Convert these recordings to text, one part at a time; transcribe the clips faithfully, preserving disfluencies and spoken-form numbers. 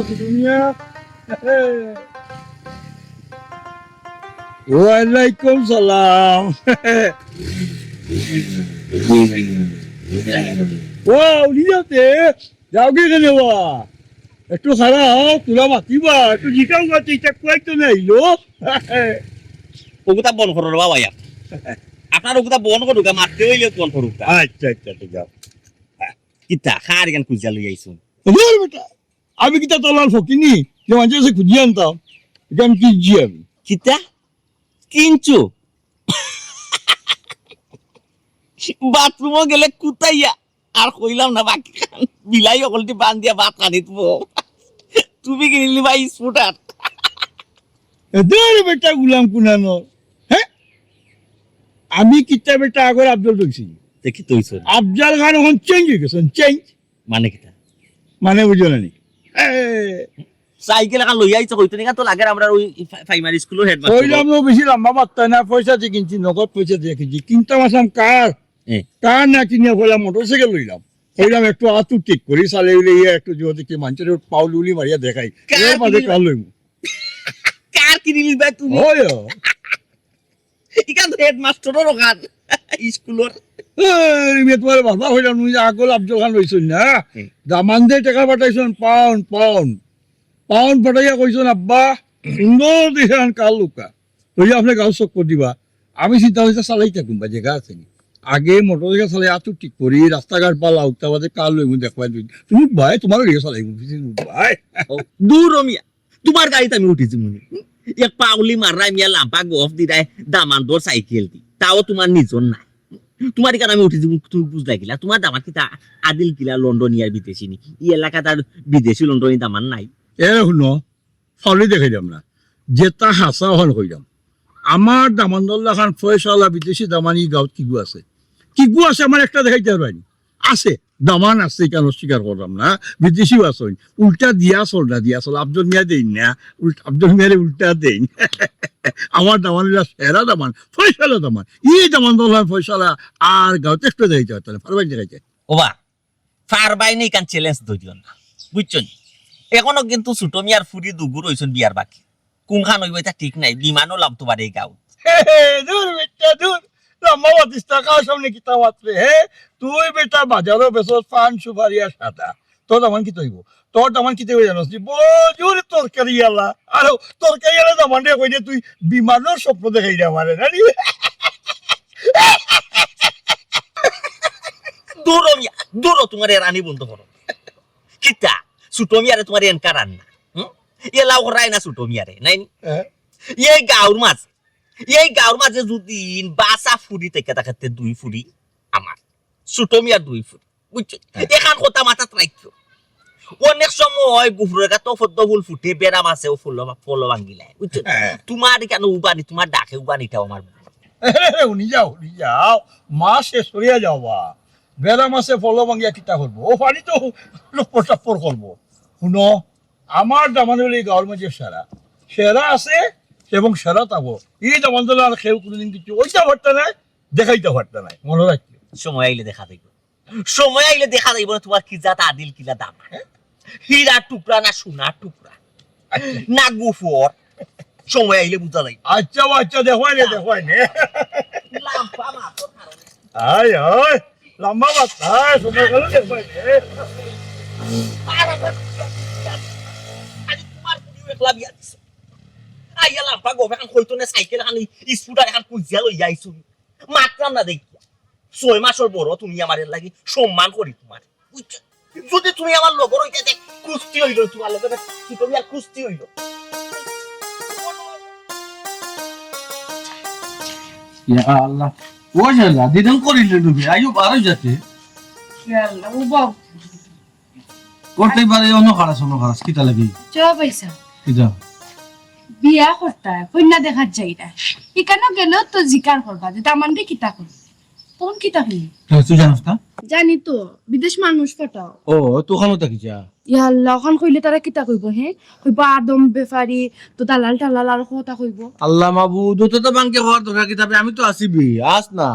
মিয়া। ওয়ালাইকুম সালাম। ওয়া, উনি যাতে, যাওগি কেনে ওয়া? একটু খাড়া অও, তুলা মাতিবা, একটু জিকাও মাতি, ইটা কুয়াই তো নাই লো। ওগুতা বন্ধ করো রে বাবা, ইয়া। আপনার ওগুতা বন্ধ করুক, মারতে অইলে বন্ধ করুক। আচ্ছা, আচ্ছা, ঠিক আছে। কিতা, কার ইখান খুজিয়া লই আইছো? ধুর বেটা, আমি কিতা তলার ফকিনি, যে মানষে খুজিয়া আনতাম, ইখান কিনছি আমি। কিতা? কিনছো? বাথরুমো গেলে কুতাইয়া? আর কইলাম না, বাকি খান বিলাই অকলটি বান্ধিয়া ভাত খানি তুমো। তুমি কিনিলি ভাই স্কুটার? এ ধুর বেটা গুলাম কুনানো। হ্যাঁ? আমি কিতা বেটা আগর আফজল রইছি। দেখি তো অইছে। আফজল খান অখন চেঞ্জ অই গেছইন, চেঞ্জ। মানে কিতা? মানে বুঝো না নি? এ, সাইকেল এখান লইয়া আইছো কইতো নি, তো লাগের আমরার ওই প্রাইমারি স্কুলর হেডমাস্টার। কইলাম না বেশি লম্বা মাততা না, পয়সা দিয়া কিনছি, নগদ পয়সা দিয়া কিনছি। কিনতাম আছলাম কার? এ। কার না কিনিয়া পয়লা মোটরসাইকেল লইলাম। কইলাম একটু আতু ঠিক করি, চালে উলে ইয়া একটু জোর দেখি মানষর পাও লুলি মারিয়া দেখাই। কার এর মাঝে কিনিলি? কার লইমু? কার কিনিলি ভাই তুমি? ওই ও। ইখান তো হেডমাস্টারর অখান, স্কুলর। এই, মিয়া, তোমার বাবা কইলাম, তুমি যে আগল আফজল খান রইছইন না? হুম। দামান্দে টেকা পাঠাইছইন, পাউন্ড, পাউন্ড। পাউন্ড পাঠাইয়া কইছইন, "আব্বা, সুন্দর দেশে আন কার লুকা। লইয়া আপনে গাঁও চক্কর দিবা।" আমি চিন্তা করছি, চালাই থাকুম বা, জাগা আছে নি। আগে মোটরসাইকেল চালাই আতু ঠিক করি, রাস্তাঘাট বালা উঠতা বাদে কার লইমু দেখবায়। তুমি ভাই, তোমার লইয়া চালাইমু, তুমি ভাই। ও, দূর ও মিয়া। তোমার গাড়িত আমি উঠি যিমুনি। এক পাউলি মাররায় মিয়া, লাম্বা গফ দিরায় দামান্দর সাইকেল দি। তাও তোমার নিজর নায়। তোমার ইখান আমি উঠি যিমু, তুমি বুঝলায় কিলা? তোমার দামান্দ কিতা আদিল কিলা লন্ডনিয়ার বিদেশি নি? ই এলাকাত আর বিদেশি লন্ডনি দামান্দ নাই। এ হুনো, ফাউলি দেখাইলাম না। যেটা হাছা অখান কইলাম। আমার দামান্দর লাখান পয়সাআলা বিদেশি দামান ই গাঁওত কিগু আছে? কিগু আছে আমার একটা দেখাইতায় পারবায় নি? আছে, দামান আছে, ইখান অস্বীকার করলাম না, বিদেশিও আছইন। উল্টা দিয়া চল না, দিয়া চল, আফজল মিয়া দেইন না, উল্টা, আফজল মিয়ারে উল্টা দেইন। আমার দামান অইলা সেরা দামান, পয়সাআলা দামান। ই দামান্দর লাখান পয়সাআলা আর গাঁওত একটা দেখাইতায় পারতায় না, পারবায় নি দেখাইতায়? ওবা, পারবায় নি ইখান চ্যালেঞ্জ ধরিও না, বুঝছো নি? এখনো কিন্তু ছোট মিয়ার ফুরি দুগু রইছইন বিয়ার বাকি। কুনখান অইবো ইটা ঠিক নাই, বিমানও লামতো পারে ই গাঁওত। হে, হে, দূর বেটা, দূর। লম্বা মাতিস না, কার সামনে কিতা মাতরে, হে? তুই বেটা বাজারো বেচস পান, সুপারি আর সাদা। তোর দামান কিতা অইবো? তোর দামান কিতা অইবো জানোস নি? বড় জোরে তরকারিআলা। আর তরকারিআলা দামানরে কইলে তুই বিমানর স্বপ্ন দেখাইরে আমারে, জানি? দূর ও মিয়া, দূর ও, তোমার এরানি বন্ধ করো। কিতা? ছোট মিয়ারে তোমার এনকার আন না। হুম? এলাও করায় না ছোট মিয়ারে, নাই নি? হ্যাঁ। এই গাঁওর মাঝে, এই গাঁওর মাঝে যদি বাসা ফুরি থেকে থাকে, তে দুই ফুরি আমার। ছোট মিয়ার দুই ফুরি। বুঝছো? হ্যাঁ। এখান কথা মাথাত রাখিও। অনেক সময় গুফুরের গাতো পদ্ম ফুল ফুটে, বেড়া মাছেও ফুল, ফল ভাঙ্গিলায়। বুঝছো? হ্যাঁ। তোমার কেন উবানি, তোমার ডাকে উবানিটাও আমার। হুনি যাও, হুনি যাও। মাছ শেষ করিয়া যাও বা। বেড়া মাছে ফল ভাঙ্গিয়া কিতা করবো? ও পানি তো লপ্পর টাপ্পর করবো। হুনো, আমার দামান অইলে ই গাঁওর মাঝে সেরা। সেরা আছে এবং সেরা থাকবো। ই দামান্দর লাখান আর কেউ কুনুদিন কিছু অইতা পারতা নায়, দেখাইতা পারতা নায়। মনো রাখিও। সময় আইলে দেখা যাইবো। সময় আইলে দেখা যাইবো না তোমার কি জাত আদিল কিলা দামান। হীরার টুকরা না সোনার টুকরা। আচ্ছা। না গুফর। সময় আইলে বুঝা যাইবো। আচ্ছা, আচ্ছা, দেখবায় নে, দেখবায় নে। লাম্বা মাতর কারণে। আয়, আয়, লম্বা মাত, আয়, সময় গেল দেখবায় নে। আরে তোমার ফুরিও একলা বিয়া দিছে। আইয়া লাম্বা গফ এখান কইতো না, সাইকেল এখান, স্কুটার এখান খুজিয়া লইয়া আইছো। মাতলাম না দেখি। ছয় মাসর বড় তুমি আমার এর লাগি সম্মান করি তোমার। বুঝছো? যদি তুমি আমার লগর অইতে, তে কুস্তি অইলো তোমার লগে, তুমি আর কুস্তি অইলো। ইয়া আল্লাহ। ও শালা, দিদান করিলে নবী, আইও বারো যাতে। ইয়া আল্লাহ, ও বাবা। করতেই পারে, অন্য খারাপ, অন্য খারাপ, কিতা লাগি? জবাব পাইছা? কিতা? বিয়া করতা, কইন্যা দেখাত যাইরা। ইখানো গেলেও তো জিকার করবা, যে দামান্দে কিতা করি? তখন কিতা করি? তা তুই জানোস না? জানি তো, বিদেশ মানুষ পাঠাও। ও, তো ওখানো থাকি যা। ইয়া আল্লাহ, ওখান কইলে তারা কিতা কইবো, হে? কইবো আদম বেপারি, তো দালাল টালাল আর কথা কইবো। আল্লাহ মাবুদ, ও তো তো বাঙ্কে হওয়ার দরকার কিতা বে, আমি তো আছি বে, আস না।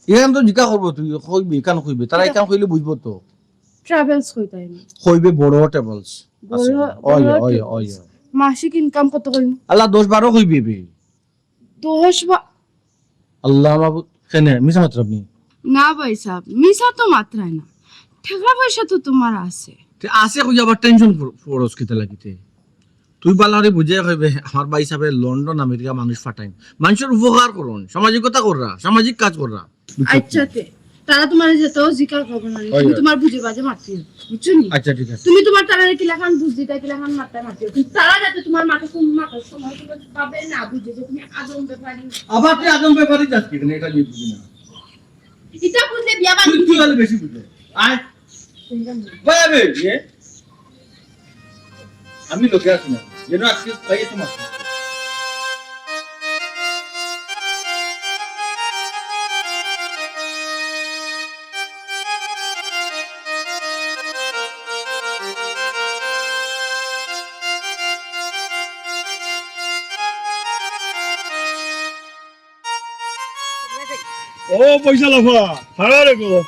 এখান তো জিকা করবো তুই, কইবি, ইখান কইবি, তারা ইখান কইলে বুঝবো তো। ট্রাভেলস কইতায় নি। কইবে বড় ট্রাভেলস। বড়, আছে। বড় ওই, ওই, ট্রাভেলস। ওই, ওই। মাসিক ইনকাম কত কইমু? আল্লাহ, দশ বারো কইবে বে। দশ বা- আল্লাহ মাবুদ, কেনে? মিছা মাতরায় নি? না ভাই সাহেব, মিছা তো মাতরায় না। টেকা পয়সা তো তুমার আছে। তে আছে কই আবার টেনশন কর-, করস কিতা লাগিতে? তুই বালা করি বুঝাইয়া কইবে, আমার ভাই সাহেবে লন্ডন, আমেরিকা মানুষ পাঠাইন। মানষর উপকার করইন, সামাজিকতা কররা, সামাজিক কাজ কররা। আচ্ছা, তে, তারা তুমারে যেতাও জিকার করবো না, ওই, তুমি ওই। তুমার বুঝে বাজে মাতিও, বুঝছো নি? আচ্ছা, ঠিক আছে। তুমি তুমার তারারে কিলাখান বুঝ দিতায়, কিলাখান মাততায় মাতিও, কিন্তু তারা যাতে তুমার মাথা কোন মাথার সময় কোনো ভাবে না বুঝে যে তুমি আদম ব্যাপারী। আবার তুই আদম ব্যাপারী যাস কি? এটা আমি বুঝি না। ইটা বুঝলে বিয়া তুই, বান্ধবী। তুই তাহলে বেশি বুঝে। আয়। বাবা বে, ইয়ে। আমি লোকে আসি না। যেন আজকে পাইয়ে তোমার। ও বৈশাল আফা, খাড়া রে গো,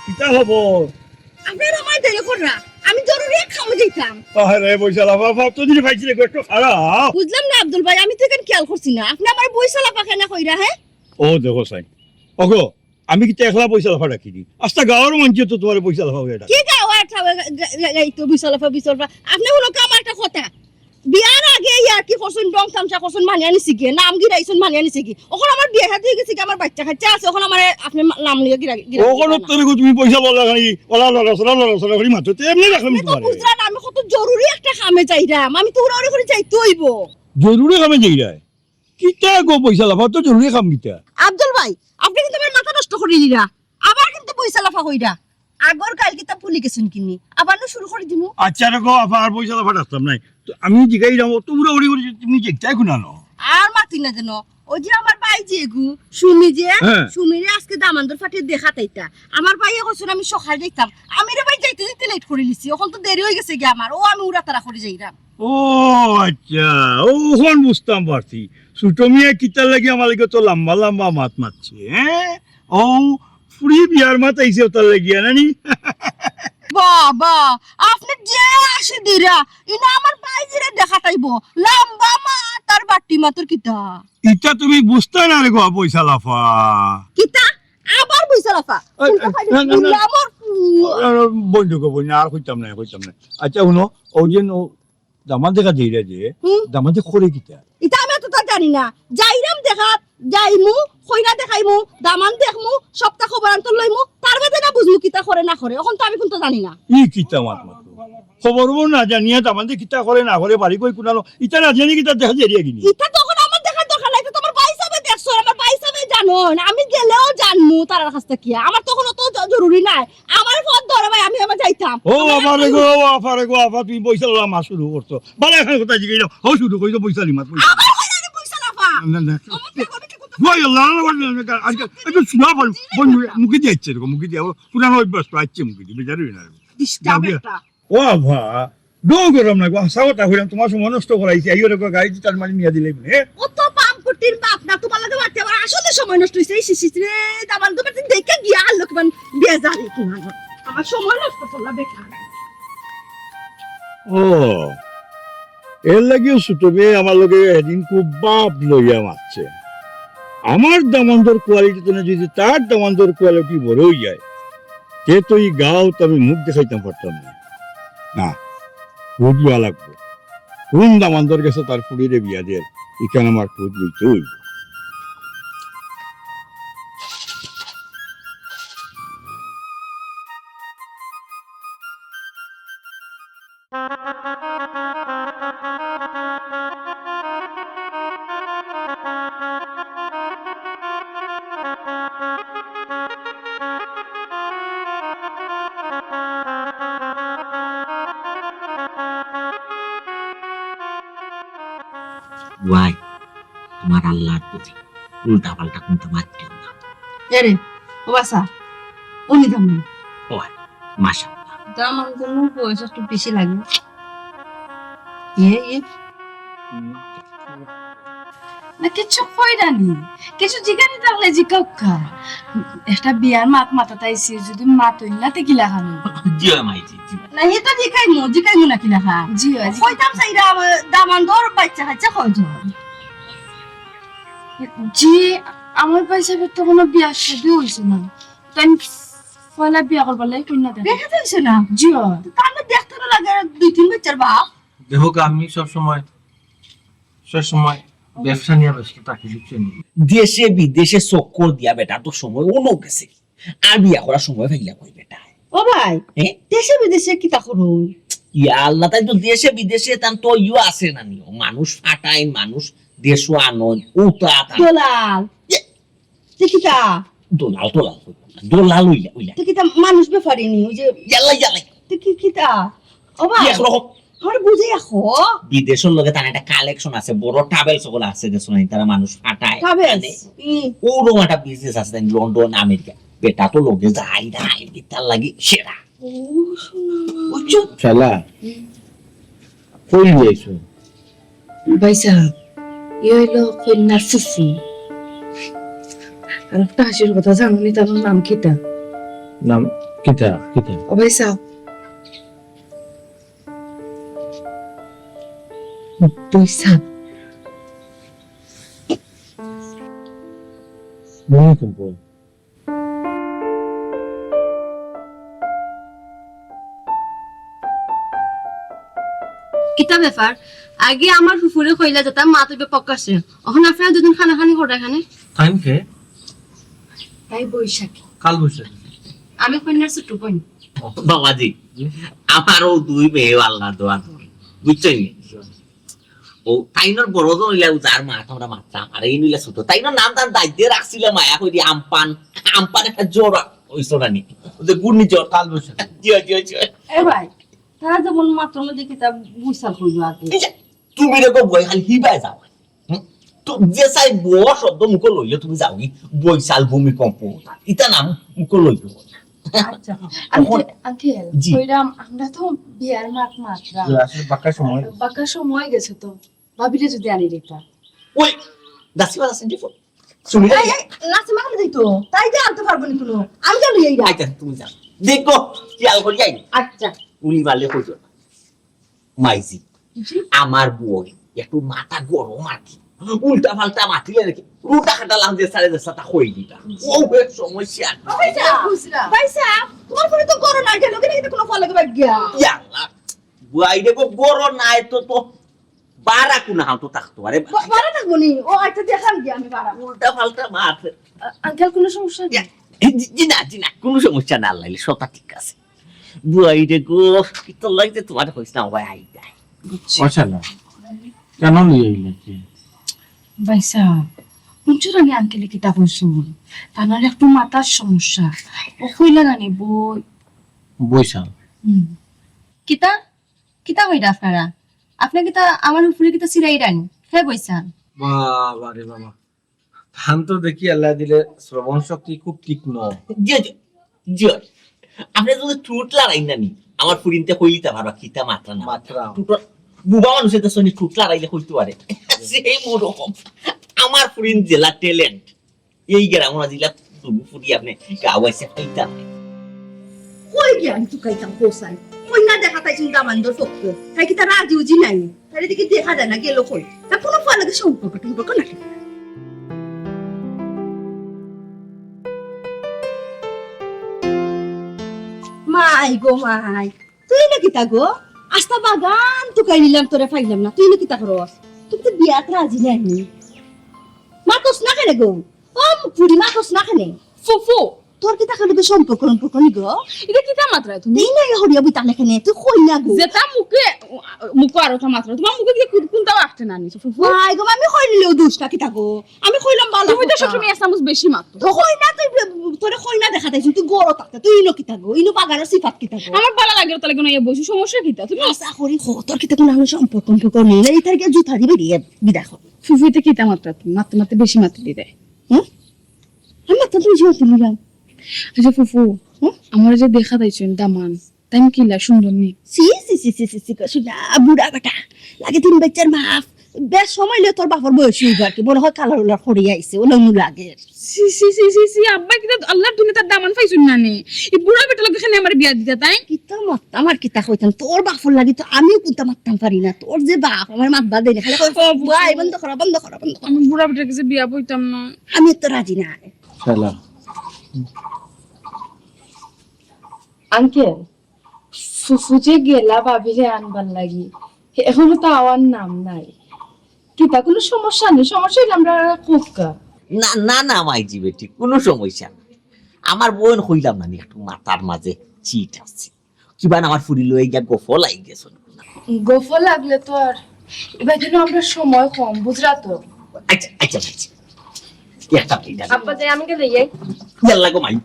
কিতা খবর? আপনারা আমায় দেরি কররা, আমি জরুরি এক কামে যাইতাম। আরে বৈশাল আফা, আফা, তো দিনে পাইছি রে গো, একটু খাড়া। বুঝলাম না আব্দুল ভাই, আমি তো এখানে খেয়াল করছি না, আপনি আমার বৈশাল আফা কেন কইরা, হ্যাঁ? ও দেখো সাই, ওগো, আমি কিতা একলা বৈশাল আফা ডাকি দি? আস্তা গাঁওর মানষে তো তোমারে বৈশাল আফা কইয়া ডাকে। কি গাঁও আর ঠাউয়ে গা-, গা-, গা-, এই তো বৈশাল আফা, বৈশাল আফা। আপনি হুনো কা আমার একটা কথা। বিয়ার আগে ইয়ার্কি করছইন, ঢং তামশা করছইন, মানিয়া নিছি গিয়া, নাম গিরাইছইন, মানিয়া নিছি গি। অখন আমার বিয়া শাদী অই গেছে গি, আমার বাইচ্চা কাইচ্চা আছে, অখন আমার আপনি মা-, নাম লইয়া গিরা-, গিরা-, অখন গিরা না। তোরে গো তুমি পয়সা বলা খালি, ওলা লড়াচড়া, লড়াচড়া করি মাতো, তে এমনি রাখলাম আপনি তো তোমারে। বুঝরা না, আমি কত জরুরি একটা কামে যাইরাম, আমি তো হুড়াহুড়ি করি যাইতে অইবো। জরুরি কামে যাইরায়? কিতা গো বৈশাল আফা, তো জরুরি কাম কিতা? আব্দুল ভাই, আপনি কিন্তু আমার মাথা নষ্ট করি দিরা। আবার কিন্তু বৈশাল আফা কইরা। আগর কাইল কিতা ভুলি গেছইন কিনি? আবার নু শুরু করি দিমু। আচ্ছা রে গো আফা, আর বৈশাল আফা ডাকতাম নায়। তো আমি জিগাইরাম, অত উড়াউড়ি করি তুমি দেখতায় কুনানো? আর মাতি না যেন। ওই যে আমার ভাই যে গু, সুমি যে, হ্যাঁ। সুমিরে আজকে দামান্দর ফাটিয়ে দেখাত আইতা। আমার ভাইয়ে কইছইন আমি সকাল যাইতাম। আমি রে ভাই যাইতে যাইতে লেট করি লিছি। অখন তো দেরি অই গেছে গি আমার। ও আমি উড়াতাড়া করি যাইরাম। ও আচ্ছা, ও অখন বুঝতাম পারছি। ছোট মিয়া কিতার লাগি আমার লগে অত লম্বা লম্বা মাত মাতছে, হ্যাঁ? ও ফুড়ি বিয়ার মাত আইছে অতার লাগিয়া, না নি? বাবা, আপনি যে আসি দিরা, ইনো আমার ভাইজিরে দেখাত আইবো। লম্বা মাত আর বাট্টি মাতর কিতা? ইটা তুমি বুঝতায় না রে গো, বৈশাল আফা। কিতা? আবার বৈশাল আফা? এই, উল্টা এই, পাল্টা না, না, না। বললে আমার, উম, আ, আ, বন্ধ গো, বন্ধ, আর কইতাম না, কইতাম না। আচ্ছা, হুনো, ওই যে ন-, দামান দেখা যাইরা যে, হুম। দামান্দে করে কিতা? ইতা আমি তো তা জানি না। যাইরাম দেখাত, যাইমু, কইনা দেখাইমু, দামান দেখমু, সপ্তাহ খবর আন্তর লইমু, তার বাদে না বুঝমু কিতা করে না করে। অখন তো আমি কুন্তা জানি না। ই কিতা মাত মাতো? খবর না জানিয়া দামান্দে কিতা করে না করে, বাড়ি কই কুনানো, ইতা না জানি কিতা দেখা যাইরা কিনি? ইতা তো অখন আমার দেখার দরকার নাই, ইতা তো আমার ভাই সাবে দেখছইন, আমার ভাই সাবে জানইন, আমি গেলেও জানমু তারার কাছ থাকিয়া। আমার তো অখন অত জ-, জরুরি নাই। আমার ফোন ধরো ভাই, আমি আবার যাইতাম। ও আমার বাবা রে গো, ও আফা রে গো, আফা, তুমি বৈশাল আফা শুরু করছো। বালা একখান কথা জিগাইলাম, ও শুরু কইছো বৈশালি মাত, বৈশালি। আবার কইলা রে বৈশাল আফা। না, না। আমার তো এখন কি কথা ওই আল্লাহ, আল্লাহ, আল্লাহ, আল্লাহ, আজকে একটু শুনা বল, বল, মুখে দিয়ে আসছে এরকম, মুখে দিয়ে, ও পুরানো অভ্যাস তো আসছে মুখে দিয়ে, বেজার হইও না। ডিস্টার্ব যাও গিয়া। একটা। ও আফা, দৌ গরম না গো, হাছা কথা কইলাম, তোমার সময় নষ্ট করাইছি, আইও রে গো, গাড়ি তার মারি নিয়া দিলে, হ্যাঁ? অত পাম কুটির বাপ না, তোমার লগে মারতে আমার আসলে সময় নষ্ট হইছে, এই শিশির রে, দামান তোমার দিন দেখে গিয়া আর লোকমান বেজার কি না। আমার সময় নষ্ট করলা বেকার। ও, এর লাগিও ছোট মেয়ে আমার লগে এদিন খুব বাপ লইয়া মারছে। আমার দামান্দর কোয়ালিটি তো না, যদি তার দামান্দর কোয়ালিটি বড় হই যায়, তে তো এই গাঁও তো আমি মুখ দেখাইতাম পারতাম না। না, খুব ভালা লাগবো। কোন দামান্দর গেছে তার ফুড়িরে বিয়া দের, ইখান আমার খুঁজ লইতে অইবো। ওয়াই, তোমার আল্লাহর প্রতি উল্টা পাল্টা কুন্তা মাতিও না। এরে, ও বাসা, উনি দাম। ওয়াই, মাশাআল্লাহ। দাম আমার জন্য বয়স একটু বেশি লাগে। ইয়ে, ইয়ে। না, কিছু কইরা নি। কিছু জিকানি থাকলে জিকাউক্কা। একটা বিয়ার মাত মাতাত আইছি, যদি মাত অইল না, তে কিলা খানো? জি অয় মাইজি, জি অয়। না, ইটা জিকাইমু, জিকাইমু না কিলা খা? জি অয়, জি। কইতাম চাইরা, দামান্দর বাইচ্চা কাইচ্চা কয়জন? জি, আমার ভাইসাবর তো কুনু বিয়া শাদি অইছে না। তাইন পয়লা বিয়া করবার লাগি কইন্যা দেখো। দেখা যাইছে না? জি অয়। তো তার না দেখতে না লাগে দুই তিন বাইচ্চার বাপ। দেখো, আমি সব সময়, সব সময় ব্যবসা নিয়া ব্যস্ত থাকি, বুঝছো নি? দেশে বিদেশে চক্কর দিয়া বেটা তো সময় অনো গেছে। আর বিয়া করার সময় পাইলা কই বেটা? ও ভাই, হ্যাঁ? দেশে বিদেশে কিতা করো? ইয়া আল্লাহ, তাইন তো দেশে বিদেশে তান তো ইয়ো আছে না নিও। মানুষ ফাটাইন, মানুষ দেশো আনইন, উতা তা। দলাল। ইয়ে। তে কিতা? দলাল, দলাল। দলাল অইলা, অইলা। তে কিতা মানুষ বেপারি নি? ওই যে ইয়াল্লা, ইয়াল্লা। তে কি কিতা? ও ভাই। কি একরকম? আমার বুঝে আখো। বিদেশর লগে তার একটা connection আছে, বড় travel সকল আছে, যে শুনাই তারা মানুষ ফাটায়। Travel? আনে। হুম। ওরকম একটা business আছে, তাই লন্ডন, আমেরিকা। বেটা তো লগে যাই নাই, তার লাগি সেরা। ও, শোনা। বুঝছো? শালা, হুম। কই যাইছো? ভাইসাব, ই অইলো কইন্যার ফুফু। আর একটা হাসির কথা জানো নি, তার নাম কিতা? নাম কিতা? কিতা? ও ভাইসাব। ভাইসাব। ভূমিকম্প। কিতা ব্যাপার? আগে আমার ফুফুরে কইলা যেতা মাত অইবে প্রকাশ্যে। অখন আপনারা দুইজন কানাকানি কররা কেনে? তাইন কে? তাই বৈশাখী। কাল বৈশাখী। আমি কইন্যার ছোট বইন। ও, বাবাজি, জি। আমারও দুই মেয়ে আল্লাহ দোয়া করে। বুঝছইন নি? জি। ও, তাইনর বড় জন অইলা, ও যার মাত আমরা মাততাম, আর এই নইলা ছোট। তাইনর নাম তান দায়িত্বে রাখছিলাম, মায়া করি আমপান, আমপান একটা জ্বর অইছে না নি? ওই যে ঘূর্ণিঝড়, কাল বৈশাখী। জি, জি, জি। এ ভাই, তারা যেমন মাত্র মধ্যে কিতা বৈশাল কইলো আগে। এই যে, তুমি রে গো বই খালি হিবায় যাও। হুম? তো যে চাই বড় শব্দ মুখো লইলে তুমি যাও কি? বৈশাল ভূমিকম্প। ইতা নাম মুখো লইলে। আচ্ছা, এখন আঙ্কেল, আঙ্কেল, জি। কইরাম, আমরা তো বিয়ার মাত মাতরাম। জি, আসলে বাক্কা সময়। বাক্কা সময় গেছে তো। ভাবিরে যদি আনি দিতা। ওই, দাসিমা আছে নি ফোন। শুনি এই, এই, নাসিমা আনি দিত। তাই যে আনতে পারবো নি কোনো। আমি কেন এই আচ্ছা, তুমি যাও। দেখো, কি আল করি যাই। আচ্ছা। উনি বালে কইছো। মাইজি, জি। আমার বই একটু মাথা গরম আর কি, উল্টা পাল্টা মাতিলে নাকি রুটা কাটা লাম যে সারে যে সাতা কই দিবা। জি। ও এক সমস্যা। ও ভাইসাব, বুঝলাম। ভাইসাব, তোমার ফোনে তো গরম না গেল, কিন্তু কোনো ফোন লাগে বাদ গিয়া। ইয়া আল্লাহ, বুয়াই দেখো গরম নাই তো, তো বারা কোন হাও তো থাকতো আরে। বা-, বারা থাকবো নি? ও আচ্ছা, দেখাম গিয়া আমি বারা। উল্টা পাল্টা মাত। আ-, আঙ্কেল, কোনো সমস্যা নেই? ইয়া, জি, জি না, জি না, কোনো সমস্যা না, আল্লাহ, সবটা ঠিক আছে। বুয়াই রে গো, কি তোর লাগছে তোমার কইস না, ভাই, আই যায়। বুঝছি। ও শালা, কেন লই আইলে কি? ভাইসাব, হুনছো না নি আঙ্কেলে কিতা কইছইন? তানার একটু মাথার সমস্যা। ও কইলা না নি বই। বৈশাল। হুম। কিতা? কিতা কইরা আপনারা? আপনি কিতা আমার উপরে কিতা চিরাইরা নি? হে বৈশাল। বাবা রে বাবা। তান তো দেখি আল্লাহ দিলে শ্রবণ শক্তি খুব তীক্ষ্ণ। জি, জি, জি। আপনি যদি ঠুট লড়াই না নি, আমার ফুরিন্তে কইলিতা ভাবা কিতা মাতরা না। মাতরা। ঠুটর বুবা মানুষে তো শুনি ঠুট লড়াইলে কইতে পারে। সেই রকম। আমার ফুরিন জেলা talent। এই গ্রামর আজিলা দুগু ফুরি আপনি গাওয়াইছে খাইতা। কই গিয়া আমি তুকাইতাম কোসাই? কইনা দেখা তাই চিন্তা মান্দর পক্ষে। তাই কিতা রাজি উজি নাই? তারে দেখি দেখা যায় না, গেল কই? তা কোনো ফল লাগে সম্পর্ক টম্পর্ক নাকি? মাই গো মাই, তুই না কিতা গো? আস্তা বাগান তুকাই নিলাম, তোরে পাইলাম না। তুই না কিতা করস? তুই তো বিয়াত রাজি নাই নি। মাতস না কেনে গো? ও ফুরি, মাতস না কেনে? ফুফু। তোর কিতা কার লগে সম্পর্ক সম্পর্ক নি গো? ইটা কিতা মাতরায় তুমি? তুই না ইয়া হরিয়া বইতা না কেনে, তুই কই না গো? যেটা মুখে, মুখে আর ওটা মাতরায়। তোমার মুখে দিয়ে কোন-, কোনটা আসছে না নিছো, ফুফু? মাই গো, আমি কই নিলেও দোষ না কিতা গো? আমি কইলাম বালা তুমি তো কথা। সবসময় এক চামচ বেশি মাতো। তো কই না তুই, তোরে কই না দেখা তাইছইন, তুই গরো থাকতে, তুই ইনো কিতা গো? ইনো বাগানর সিফাত কিতা গো? আমার বালা লাগে, তাহলে কোনো ইয়ে বসে সমস্যা কিতা? তুমি আশা করি খ-, তোর কিতা কোনো আমার সম্পর্ক সম্পর্ক নেই না, এই তারিখে জুতা দিবে দিয়ে বিদায় কর। ফুফুইতে কিতা মাতরা তুমি? মাততে মাততে বেশি মাততে দিবে। হুম? আমি মাততে তুমি জুতা দিলাম। আচ্ছা ফুফু, হুম? আমার যে দেখা তাইছইন দামান, তাই কিলা সুন্দর নি? সি, সি, সি, সি, সি, সি, গো, শুনা, বুড়া বেটা। লাগে তিন বাচ্চার বাপ। বেশ সময় লইয়া তোর বাপর বয়সী অইবো আর কি, মনে হয় কালার উলার করিয়া আইছে, ওলা নু লাগে। ছি, ছি, ছি, ছি, ছি, আব্বা কিতা আল্লার দুনিয়া তার দামান পাইছইন না নি? এই বুড়া বেটার লগে কেনে আমার বিয়া দিতা তাই? কিতা মাততাম আর কিতা কইতাম, তোর বাপর লাগি তো আমিও কুন্তা মাততাম পারি না। তোর যে বাপ, আমার মাতবার দেয় না, খালি কয়, ও, বুঝছি। "ভাই, বন্ধ করো, বন্ধ করো, বন্ধ করো।" আমি বুড়া বেটার কাছে বিয়া বইতাম না। আমি তো রাজি না। শালা। আঙ্কেল, ফুফু যে গেলা ভাবিরে আনবার লাগি, এখনো তো আওয়ার নাম নাই। কিতা, কোনো সমস্যা নি? সমস্যা অইলে আমরা খুব কা। না, না, না, মাইজি বেটি, কোনো সমস্যা নাই। আমার বইন কইলাম না নি, একটু মাথার মাঝে চিট আছে। কিবা না আমার ফুরি লইয়া গিয়া গফ লাগি গেছইন। গফ লাগলে তো আর এবার দিন আমরা সময় কম, বুঝরা তো? আচ্ছা, আচ্ছা, আচ্ছা। একটা মিনিট। আব্বা যাই, আমি গেলে যাই। ইয়াল্লা গো মাই।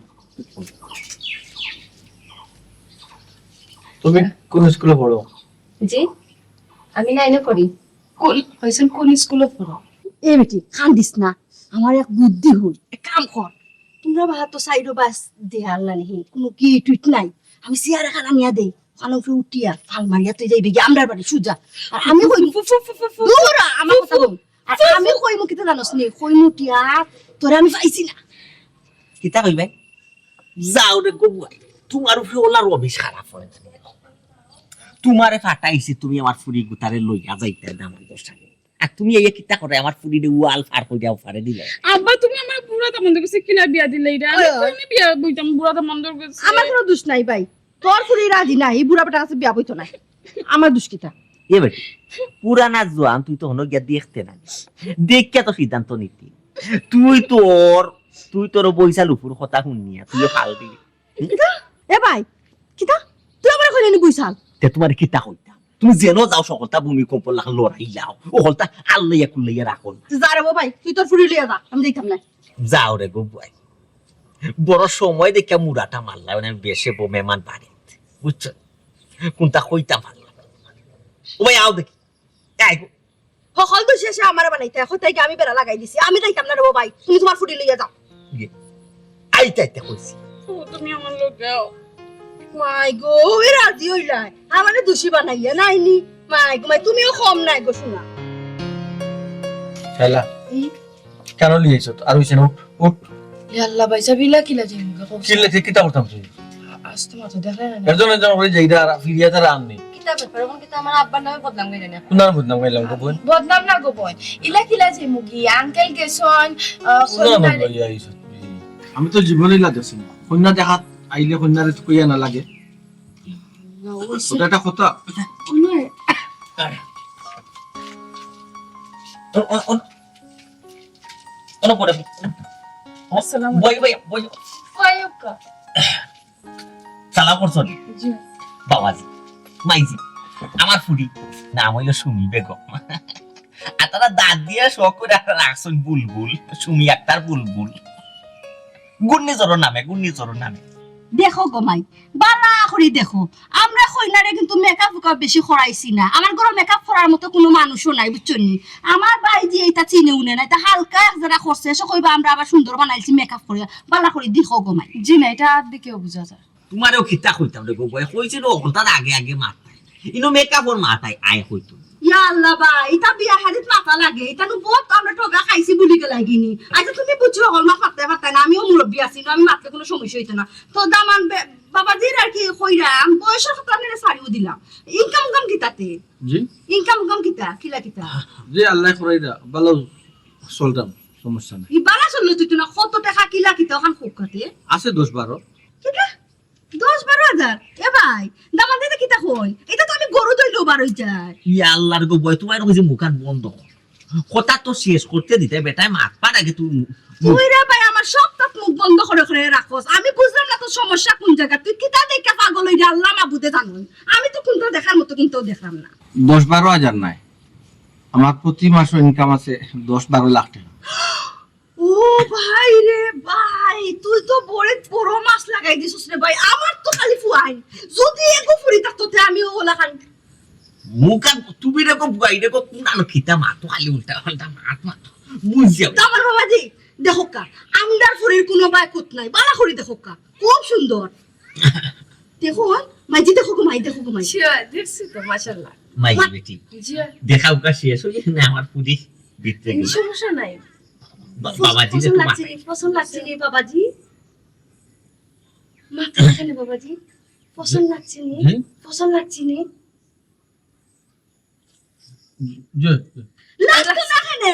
তুমি কোন স্কুলে পড়ো? জি, আমি নাইনে পড়ি। কোন, কইছেন কোন স্কুলে পড়ো? এ বেটি, কান্দিস না, আমার এক বুদ্ধি হল, এক কাম কর, তোমরা বাহাত তো সাইডো বাস দেয়াল না নি, কোনো গেট উইট নাই, আমি চেয়ার এখান আনিয়া দেই, ওখান উপরে উঠিয়া ফাল মারিয়া তুই যাইবে গিয়া আমরার বাড়ি সুজা। আর আমি কই, ফু, ফু, ফু, ফু, ফু। দূর হ, আমার কথা বল। আর আমি কইমু কিতা জানোস নি? কইমু টিয়া, তোরে আমি পাইছি না। কিতা কইবে? যাও রে গো বুয়াই, তোমার উপরে ওলা রবিশ খারাপ হয়। তোমারে ফাটাইছি, তুমি আমার ফুরি গুতারে লইয়া যাইতে দাম দশটা নেই। আর তুমি এই কিতা করে আমার ফুরিরে ওয়াল ফার করিয়া ফারে দিলে? আব্বা, তুমি আমার বুড়া দামান্দর কাছে কিলা বিয়া দিলে এটা? আমি ওই, ওই। কোনে বিয়া বইতাম বুড়া দামান্দর কাছে? আমার কোনো দোষ নাই ভাই, তোর ফুরি রাজি না, এই বুড়া বেটার কাছে বিয়া বইতো না। আমার দোষ কিতা? এ বেটি, পুরানা জোয়ান, তুই তো হনো গিয়া দেখতে না। দেখিয়া তো সিদ্ধান্ত নিতি। তুই তোর, তুই তোর বইছাল উপর কথা হুনিয়া, তুই ফাল দিলি। কিতা? এ ভাই, কিতা? তুই আমারে কইলে নি বইছাল? তে তোমারে কিতা কইতাম? তুমি যেন যাও, সকলতা ভূমিকম্প লাখান লড়াই লাও। ও হলতা আল্লাইয়া কুল্লাইয়া রাখো না। যা রে বাবা ভাই, তুই তোর ফুরি লইয়া যা, আমি যাইতাম না। যাও রে গো বুয়াই। বড় সময় দেখিয়া মুড়াটা মারলা, মানে বেশে বো মেহমান বাড়িত। বুঝছো? কোনটা কইতাম পারলাম না। ও ভাই, আও দেখি। এই গো। হকল তো শেষে আমারে বানাইতে, এখন তাই কি আমি বেড়া লাগাই দিছি? আমি যাইতাম না রে বাবা ভাই, তুমি তোমার ফুরি লইয়া যাও। ইয়ে, আইতে আইতে কইছি। ও, তুমি আমার লগে আও। মাই গো, ওই রাজি হইলাই। আমারে দোষী বানাইয়া নাইনি। মাই গো, মাই, তুমিও কম নাই গো, শোনা। শালা, হুম? কেন লিয়েছ? আর হইছে না, উঠ, উঠ। ইয়া আল্লাহ, ভাই সাহেব, ইলা কিলা যাইমু গো, কও। কিলা যে কিতা করতাম তুই? আজ তোমার তো দেখা না। একজন একজন করে যাই দা, আর ফিরিয়া তারা আননি। কিতা ব্যাপার? এখন কিতা আমার আব্বার নামে বদনাম গাইলে না? কোন নামে বদনাম গাইলাম গো বোন? বদনাম না গো বোন। ইলা কিলা যাইমু গি? আঙ্কেল গেছইন, আহ, কোন নামে কইলা রে? লইয়া আইছো তুই? আমি তো জীবনে ইলা দেখছি না। কন্যা দেখাত আইলে কন্যারে তো কইয়া না লাগে। না, অবশ্যই। ওটা একটা কথা। অন্য। অন-, অন-, অন-, অন পড়ে। আসসালামু বই, বই, বই। ওয়ালাইকুম। সালাম করছো নি? জি। বাবাজি, মাইজি, আমার ফুরি নাম হইল সুমি বেগম। আর তারা দাঁত দিয়ে শখ করে একটা রাখছইন বুলবুল, সুমি আক্তার বুলবুল। ঘূর্ণিঝড়র নামে, ঘূর্ণিঝড়র নামে। দেখো গো মাই, বালা করি দেখো, আমরা কইনারে কিন্তু মেকআপ উকআপ বেশি করাইছি না। আমার ঘরো মেকআপ করার মতো কোনো মানুষও নাই, বুঝছো নি? আমার ভাই যে এটা চিনে উনে না, এটা হালকা এক জেরা করছে, সে কইবা আমরা আবার সুন্দর বানাইছি মেকআপ করিয়া। বালা করি দেখো গো মাই। জি না, এটা আর দিকেও বুঝা যায়। তোমারেও কিতা কইতাম রে গো বয়, কইছি না, অকলতার আগে আগে মাত নাই। ইনো মেকআপর মাত আই, আয় কইতো। ইয়া আল্লাহ বা, ইতা বিয়া হাদিত মাতা লাগে, ইতা নু বহুত আমরা ঠগা খাইছি বুলি গেলাই গিনি। আচ্ছা তুমি বুঝছো, হল মাত মাততে পারতায় না, আমিও মুরব্বি আছি না, আমি মাতলে কোনো সমস্যা হইতো না। তো দামান বে-, বাবাজির আর কি কইরাম, বয়সের কথা আমি সারিও দিলাম। ইনকাম উনকাম কিতাতে? জি? ইনকাম উনকাম কিতা? কিলা কিতা? জি, আল্লাহ করাই দা, ভালো চলতাম, সমস্যা নাই। ই বালা চললো তুই তো না, কত টাকা কিলা কিতা ওখান খুব কাটে? আছে দশ বারো। কিতা? দশ বারো হাজার? এ ভাই, দামান্দে কিতা কইন? এটা তো আমি গরু দইলেও বার হই যায়। ইয়া আল্লাহর গো বয়, তোমার কইছি মুখান বন্ধ কর। কথা তো শেষ করতে দিতে, বেটায় মাত পার আগে তুই। তুই রে ভাই, আমার সব তাত মুখ বন্ধ করে করে রাখোস। আমি বুঝলাম না তোর সমস্যা কোন জায়গা। তুই কিতা দেখে পাগল হইরে আল্লাহ মাবুদে জানো। আমি তো কোনটা দেখার মতো কোনটাও দেখলাম না। দশ বারো হাজার নাই, আমার প্রতি মাসও ইনকাম আছে দশ বারো লাখ টাকা। ও ভাই রে ভাই, তুই তো বড় বড় মাছ লাগাই দিছিস রে ভাই। আমার তো খালি ফুয়াইন, যদি এগো ফুরি থাকতো তে আমি ওলা খান। মুখান তুমি রে গো বুয়াই রে গো, কোন আলো খিতা মাতো খালি উল্টা পাল্টা মাত মাতো। বুঝছি আমি। তো আমার বাবাজি, দেখো কা, আমরার ফুরির কোনো বায় কুত নাই, বালা করি দেখো কা, খুব সুন্দর। দেখো, হ্যাঁ? মাইজি দেখো গো, মাই দেখো গো, মাই। শিওর, দেখছি তো, মাশাআল্লাহ। মাই বেটি। জি। দেখা উকা শেষ অইলে না আমার ফুরি ভিতরে গেল। সমস্যা নাই। বা-, বাবাজি রে পছন্দ তো লাগছে মাথায়। নি, পছন্দ লাগছে নি বাবাজি? মাথা কেন বাবাজি? পছন্দ লাগছে নি? হুম? পছন্দ লাগছে নি? জি। লাগতো না কেনে?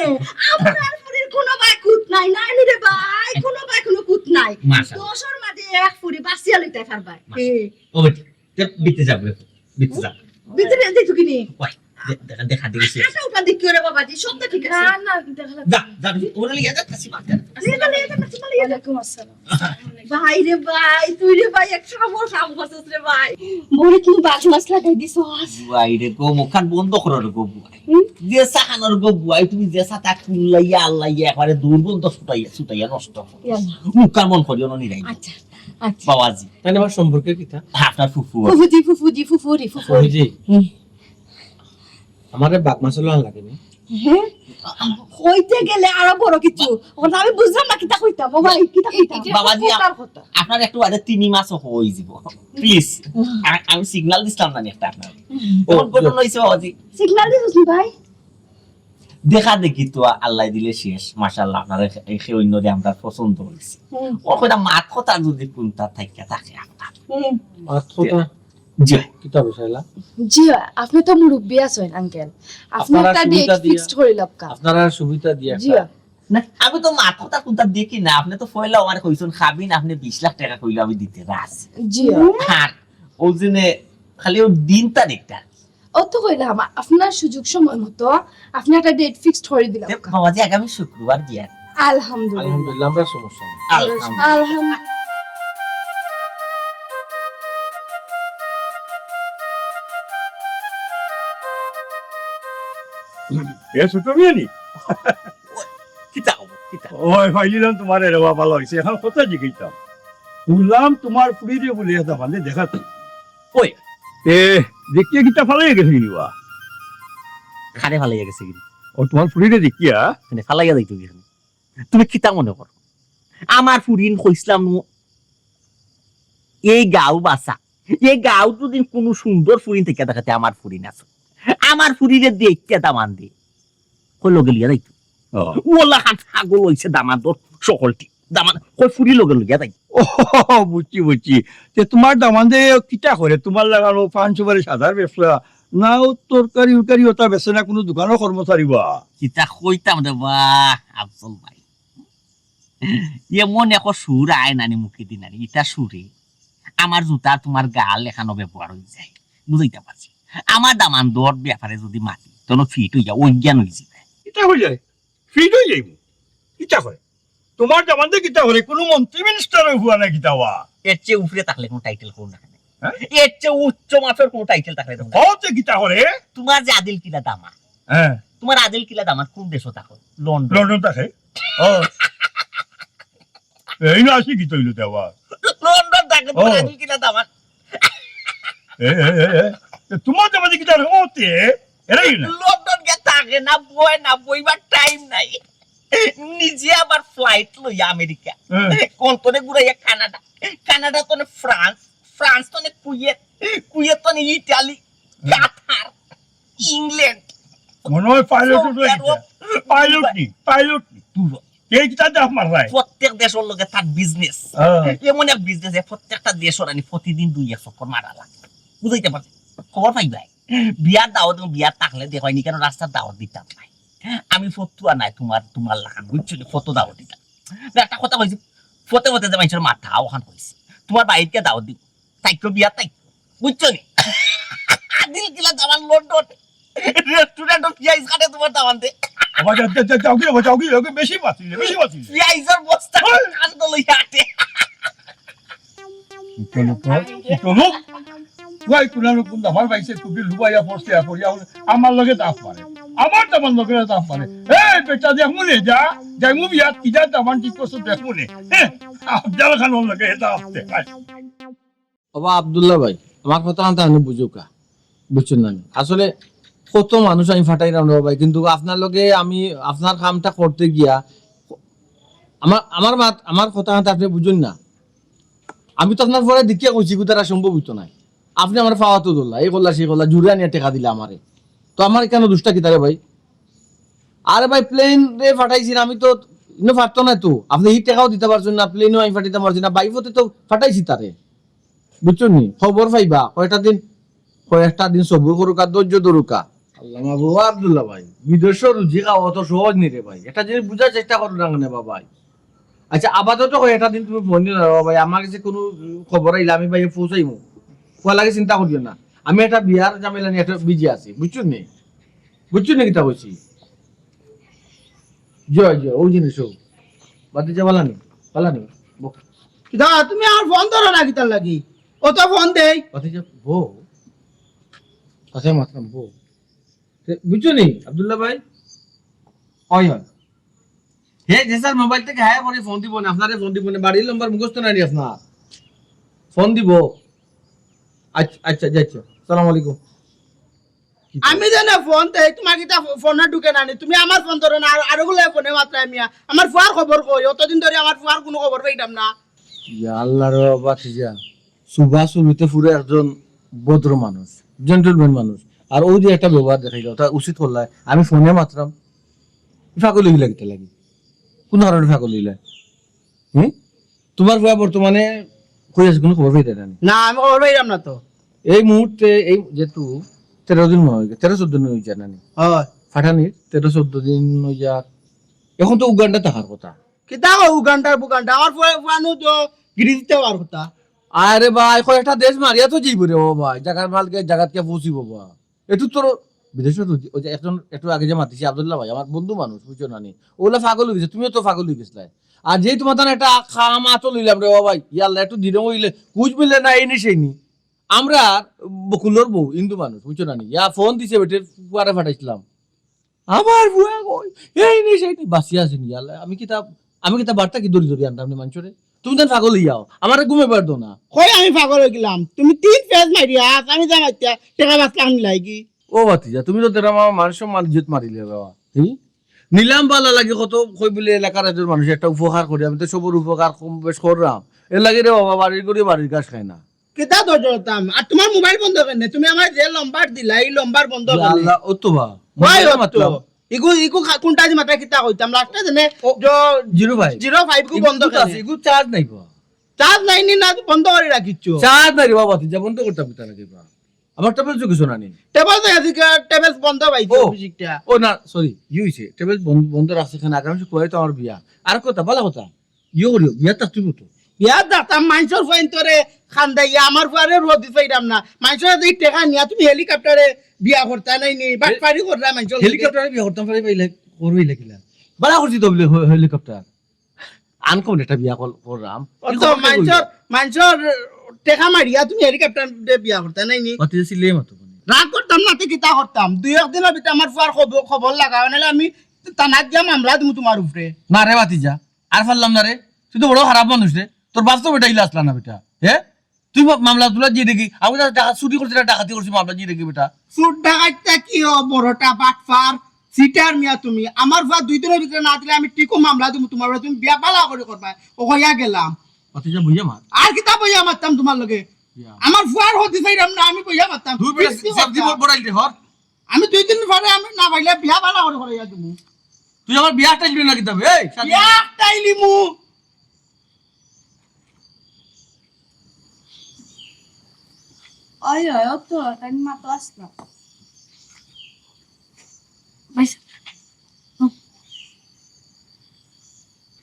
আপনার ফুরির কোনো বায় কুত নাই, নাই নি রে ভাই, কোনো বায় কোনো কুত নাই। মাশাআল্লাহ। দশর মাঝে এক ফুরি বাছিয়া লইতে পারবায়। মাশাআল্লাহ। ও বেটি, তে বিতে যাবো, বিতে যাবো। ভিতরে যাইতো কি নি? ওই, দে-, দেখা, দেখা দেখি সে। আচ্ছা, ওটা দেখি ওরে বাবাজি, সব তো ঠিক আছে। না, না, দেখা লাগবে যা, না। যা, ওরে লিয়ে যা, কাশি মার, যা। ওয়ালাইকুম আসসালাম। ভাই রে ভাই, তুই রে ভাই, একশো নম্বর কাম করছিস রে ভাই। বড় কি বাস মাছ লাগাই দিছস? ভাই রে গো, মুখখান বন্ধ করো রে গো, বুয়াই। হুম? যে সাহানোর গো, বুয়াই, তুমি যে সাথে কুল্লাইয়া, আল্লাইয়া, একবারে দুর্গন্ধ ছুটাইয়া, ছুটাইয়া নষ্ট। ইয়াল্লা। মুখখান বন্ধ করিও না, নিরাই। আচ্ছা, আচ্ছা। বাবাজি। তাহলে আমার সম্পর্কে কিতা? আপনার ফুফু। ফুফুজি, ফুফুজি, ফুফুরি, ফুফুরি। ফুফুজি। হুম। আমারে বাপ মাছ লাগে না। হ্যাঁ? কইতে গেলে আরো বড় কিছু। ওটা আমি বুঝলাম না, কিতা কইতাম? ও ভাই, কিতা কইতাম? বাবাজি, কোথার কথা? আপনার একটু আগে তিমি মাছ হয়ে যাব। Please। আ-, আমি signal দিছিলাম না একটা আপনার। ও, তখন ঘটনা হইছে বাবাজি। Signal দিছিস নি ভাই? দেখা দেখি তো আল্লাহ দিলে শেষ, মাশাআল্লাহ, আপনার এ-, এ-, সে অন্য যে আমরা পছন্দ হইছে। হুম। ও কইটা মাত কথা যদি কোনটা থাকিয়া থাকে আপনার। হুম। মাত কথা? জি। কিতা বসাইলা? জি, আপনি তো মুরব্বি আছেন, uncle। আপনি আপনারা একটা সুবিধা date দিয়া, fixed করে লাবকা। আপনারা সুবিধা দিয়া জি। একটা। না, আমি তো মাত কথা কোনটা দেখি না, আপনি তো পয়লা আমার কইছেন খাবিন, আপনি বিশ লাখ টাকা কইলে আমি দিতে রাজি। জি। আর ওই জন্য খালি ওর দিন তারিখটা। অত কইলাম, আপনার সুযোগ সময় মতো আপনি একটা date fixed করে দিলাম। তে বাবাজি, আগামী শুক্রবার দিয়া। আলহামদুলিল্লাহ। আলহামদুলিল্লাহ, আমরা সমস্যা নেই। আলহামদুলিল্লাহ। আলহাম-, এ ছোট মিয়া নি? কিতা খবর, কিতা? ওই, পাইলিলাম তোমার, এরে বাবা, ভালো হইছে। এখন কথা জিগাইতাম। শুনলাম তোমার ফুরিরে বলে এটা ভালো দেখা তো। ওই। এ, দেখিয়া কিতা ফালাইয়া গেছে নি বা? কারে ফালাইয়া গেছে নি? ও, তোমার ফুরিরে দেখিয়া? মানে ফালাইয়া যাইতো কি? তুমি কিতা মনে করো? আমার ফুরিন কইছিলাম নু, এই গাঁও বাসা, এই গাঁও যদি কোনো সুন্দর ফুরিন থেকে দেখাতে আমার ফুরিন আছে। আমার ফুরিরে দেখিয়া দামান দে। কই লগে লিয়া যাইতো। ও। ওলা খান ছাগল হইছে দামান্দর সকলটি। দামান, কই ফুরি লগে লইয়া যাই। ও, বুঝছি, বুঝছি। তে তোমার দামান্দে কিতা করে? তোমার লাগানো পান সুপারি সাদার ব্যবসা? না, ও তরকারি উরকারি ওটা বেচে না, কোনো দোকানও কর্মচারী বা? কিতা কইতাম রে বা, আফজল ভাই। এমন এক সুর আয় নানি মুখে দি নানি, ইটা সুরে আমার জুতার তোমার গাল এখানো ব্যবহার হয়ে যায়। বুঝাইতে পারছি? আমার দামান্দর ব্যাপারে যদি মাতি, তখন ফিট হইয়া অজ্ঞান হয়ে যাবে। ইটা হয়ে যায়, ফিট হয়ে যাইব। ইটা করে। তোমার দামান্দে কিতা করে? কোনো মন্ত্রী মিনিস্টার হওয়া না কিতা বা? এর চেয়ে উপরে থাকলে কোনো টাইটেল করো না কেনে? হ্যাঁ? এর চেয়ে উচ্চ মাপের কোনো টাইটেল থাকলে দেও না। কও তে কিতা করে? তোমার যে আদিল কিলা দামান। হ্যাঁ। তোমার আদিল কিলা দামান কোন দেশো থাকো? লন্ডন। লন্ডন থাকে? ও। এই না আসি কি তৈল দেওয়া? লন্ডন থাকে তোমার ও। আদিল কিলা দামান। এ, এ, এ, এ। এ, তোমার দামান্দে কিতা হতে? এরাই না। লন্ডন গিয়া থাকে না, বয় না, বইবার টাইম নাই। নিজে আবার ফ্লাইট লইয়া আমেরিকা। হ্যাঁ। কোন তনে ঘুরাইয়া কানাডা। কানাডা তনে ফ্রান্স। ফ্রান্স তনে কুয়েত। কুয়েত তনে ইটালি। হ্যাঁ। কাতার। ইংল্যান্ড। মনে হয় পাইলট সৌদি উঠে আরব। গেছে। পাইলট নি, পাইলট নি। তুই এই কিতা দাম মারলাই? প্রত্যেক দেশর লগে তার বিজনেস। হ্যাঁ। এমন এক বিজনেস, এ প্রত্যেকটা দেশর আনি প্রতিদিন দুই এক চক্কর মারা লাগে। বুঝাইতে পারছি? খবর পাই ভাই। বিয়ার দাওয়াত এবং বিয়ার থাকলে দেখো নি কেন রাস্তার দাওয়াত দিতাম নাই। আমি ফতুয়া নাই তোমার, তোমার লাখান, বুঝছো নি? ফতো দাওয়াত দিতাম। না, একটা কথা কইছি, ফতে ফতে যে মানুষের মাথা ওখান কইছি। তোমার বাইরকে দাওয়াত দিব। তাইকো বিয়া তাই। বুঝছো নি? দিল কিলা দামান লন্ডন। রেস্টুরেন্টও পিয়াইজ কাটে তোমার দামান্দে। বাবা, যা, যা, যা, যাও গি, যাও গি, যাও গি, বেশি মাতিলে, বেশি মাতিলে। পিয়াইজর বস্তা ওই। কান দলো ইয়াতে। কি করলো তো? কি করলো? ওই কোনানো কোন আমার বাইসে খুবই লুবাইয়া পড়ছে, আর পড়িয়া আমার লগে দাঁত মারে। আমার দামান লগে দাঁত মারে। এই বেটা, দেখ মনে যা, যাই মুভি আর কি যা দামান ঠিক করছো, দেখ মনে। হ্যাঁ, আফজাল খানর লগে দাঁত দে। ওবা আব্দুল্লাহ ভাই, আমার কথা আনতে আমি বুঝুকা, বুঝছেন না? আসলে কত মানুষ আমি ফাটাইলাম রে ভাই, কিন্তু আপনার লগে আমি আপনার কামটা করতে গিয়া আমার, আমার মাত, আমার কথা আনতে আপনি বুঝুন না। আমি তো আপনার পরে দেখিয়া কইছি, কিন্তু তারা সম্ভব হইতো না। আপনে আমার ফাওয়াতো দোলা, এই করলা, সেই করলা, জুরে আনিয়া টেকা দিলা আমারে। তো আমার ইখানো দুষটা কিতা রে ভাই? আরে ভাই, প্লেন রে ফাটাইছি না, আমি তো ইনো ফাটতো না তো। আপনে ই টেকাও দিতা পারছইন না, প্লেনও আমি ফাটাইতাম পারছি না, বাইফতে তো ফাটাইছি তারে। বুঝছো নি? খবর পাইবা, কয়টা দিন, কয়েকটা দিন সবুর করুকা, ধৈর্য ধরুকা। আল্লাহ মাবুদ, ও আব্দুল্লাহ ভাই, বিদেশর রুজি খাওয়া অত সহজ নি রে ভাই। একটা জিনিস বুঝার চেষ্টা করো না কেনে বা ভাই? আচ্ছা, আপাতত কয়েকটা দিন তুমি ফোন দিও না রে বা ভাই, আমার গেছে কুনু খবর আইলে আমি ভাই পৌঁছাইমু। কুয়া লাগে চিন্তা করিও না, আমি একটা বিয়ার ঝামেলা নিয়া একটা বিজি আছি, বুঝছো নি? বুঝছো নি কিতা কইছি? জি অয়, জি অয়, অউ জিনিস অউ। ভাতিজা ভালা নি? ভালা নি? বউ। কিতা, তুমি আমার ফোন ধরো না কিতার লাগি? অত ফোন দেই। ভাতিজা, বউ। আচ্ছা, মাতরাম, বউ। তে, বুঝছো নি, আব্দুল্লাহ ভাই? অয়, অয়। হে, যে স্যার মোবাইল থাকি হায় করি ফোন দিবো নে, আপনারে ফোন দিবো নে, বাড়ির নম্বর মুখস্থ নাই নি আপনার? ফোন দিবো। আচ্ছা, আচ্ছা, যাচ্ছি। সালাম আলাইকুম। আমি যেন ফোন দেই, তুমার কিতা ফো-, ফোনো ঢুকে না নি? তুমি আমার ফোন ধরো না, আর, আরোগুলা ফোনে মাতরায় মিয়া। আমার ফুয়ার খবর কই? অতদিন ধরি আমার ফুয়ার কুনু খবর পাইতাম না। ইয়া আল্লাহ রে বাবা, ভাতিজা। সুবা সুবিতে পুরা একজন ভদ্র মানুষ, gentleman মানুষ। আর অউ যে একটা ব্যবহার দেখাইলা, অটা উচিত করলায়। আমি ফোনে মাতরাম। ফাগল অইলা কিতা লাগি? কুন কারণে ফাগল অইলা? হুম? তুমার ফুয়া বর্তমানে কই আছে, কুনু খবর পাইরায় না নি? না, আমি খবর পাইরাম না তো। এই মুহূর্তে, এই যেহেতু তেরো দিন মনে অয়, তেরো চৌদ্দ দিন অইযার না নি? অয়। ফাটানির তেরো চৌদ্দ দিন অইযার। অখন তো উগান্ডা থাকার কথা। কিতা কও উগান্ডা, বুগান্ডা? আমার ফুয়া, ফুয়া নু তো গিরিজিতে অওয়ার কথা। আরে ভাই, কয়েকটা দেশ মারিয়া তো যাইবো রে ও ভাই, জাগার মালকে জাগাত কে পৌঁছিবো বা। এটু তোর বিদেশর রুজি, অউ যে একজন একটু আগে যে মাতিছি আব্দুল্লাহ ভাই, আমার বন্ধু মানুষ, বুঝছো না নি? অউলা ফাগল অইগেছে, তুমিও তো ফাগল অইগেছলায়। আর যেই তুমার তান একটা কাম আতো লইলাম রে ও ভাই, ইয়াল্লা, একটু দিন অইলে কুছ মিলে না, এই নি সেই নি। আমরার বকুলর বউ, হিন্দু মানুষ, বুঝছো না নি? ইয়া ফোন দিছে বেটির ফুয়ারে ফাটাইছলাম। আমার ফুয়া কই, এই নি সেই নি, বাঁচিয়া আছে নি, ইয়াল্লা। আমি কিতা, আমি কিতা বার্তা কি ধরি ধরি আনতাম নি মানষরে? তুমি তান ফাগল অইযাও, আমারে ঘুমাইবার দেও না। কই আমি ফাগল অইগেলাম? তুমি তিন ফেজ মারিয়া, আজ আমি জামাইতে টেকা পাঁচ লাখ নিলাইগি। ও ভাতিজা, তুমি তো তেরা আমার মান সম্মান ইজ্জত মারিলে বাবা। হি? নিলাম ভালা লাগি কত কই বুলে এলাকার একজন মানুষ একটা উপকার করি, আমি তো সবর উপকার কম বেশ কররাম। এর লাগি রে বাবা, বাড়ির গরু বাড়ির ঘাস খায় না। কিতা ধৈর্য ধরতাম? আর তুমার মোবাইল বন্ধ কেনে? তুমি আমারে যে নম্বর দিলা, ই নম্বর বন্ধ ইয়া কেনে? আল্লাহ, ও তো বা। কই মোবাইল অত? মাতলাম। ইগু, ইগু খা-, কুনটা যে মাত্রা কিতা কইতাম? লাস্টে যেনে ও, জ-, জিরো ফাইভ। জিরো ফাইভ গু ইগু বন্ধ তো আছে, কেনে? ইগু চার্জ নাই বা। চার্জ নাই নি না, বন্ধ করি রাখিছো। চার্জ নাই রে বাবা, তুই যা বন্ধ করতাম কিতা লাগে বা। আমার টেবল চুকিছো না নি? টেবল তো এদিকে, টেবল বন্ধ পাইছো ও। অফিসটা। ও না, সরি, ই অইছে। টেবল বন-, বন্ধ রাখছি কেনে, আগামী শুক্রবারে তো আমার বিয়া। আর কথা, ভালা কথা। ইয়ে করিও, বিয়া থাকতে তো। বিয়া থাকতাম, মানষর ফুয়াইন্তরে খান্দাইয়া, আমার ফুয়ারে রোদ দিছাইরাম না। মানষর যে টেকা নিয়া তুমি হেলিকপ্টারে বিয়া করতা নাই নি, বাটপারি কররা মানষর লগে। হেলিকপ্টারে বিয়া করতাম পারি পাইলে, করবে ইলা কিলা? ভালা করছি তো বুলে হে-, হেলিকপ্টার। আনকমন একটা বিয়া কর-, কররাম। ও কি তো খবর মানষর, কইলো? মানষর টেকা মারিয়া তুমি হেলিকপ্টারে বিয়া করতা নাই নি? অতি সিলে মতো বলে। রাগ করতাম না, তে কিতা করতাম? দুই একদিনর ভিতরে আমার ফুয়ার খবর, খবর লাগাও, নাইলে আমি থানাত গিয়া মামলা দিমু তুমার উপরে। না রে ভাতিজা, আর পারলাম না রে। তুই তো বড় খারাপ মানুষ রে। তোর বাপ তো বেটা ইলা আছলা না বেটা। হে? তুই মা-, মামলা তুলা জিয়ে দেখি। আমি তো ডাকা-, চুরি করছি না, ডাকাতি করছি, মামলা জিয়ে দেখি বেটা। চুর ডাকাইতটা কি ও বড়টা বাটপার, চিটার মিয়া তুমি। আমার ফুয়া দুই দিনর ভিতরে না দিলে আমি ঠিকও মামলা দিমু তুমার উপরে। তুমি বিয়া ভালা করি করবায়। ও কইয়া গেলাম। ভাতিজা বইয়া মাত। আর কিতা বইয়া মাততাম তুমার লগে? ইয়া। আমার ফুয়ার হদি চাইরাম না, আমি বইয়া মাততাম। দুই বেটা বিক্রি সবজি করতাম। বড়, বড় আইলে হর। আমি দুই দিন পরে আমি না পাইলে বিয়া ভালা করি করাইয়া দিমু। তুই আমার বিয়া টাইলবি না কিতা বে? এই, শাদি বিয়া টাইলিমু। ওই, ওই, ও তো, তাই মা তো আসলো। ভাই সাহেব।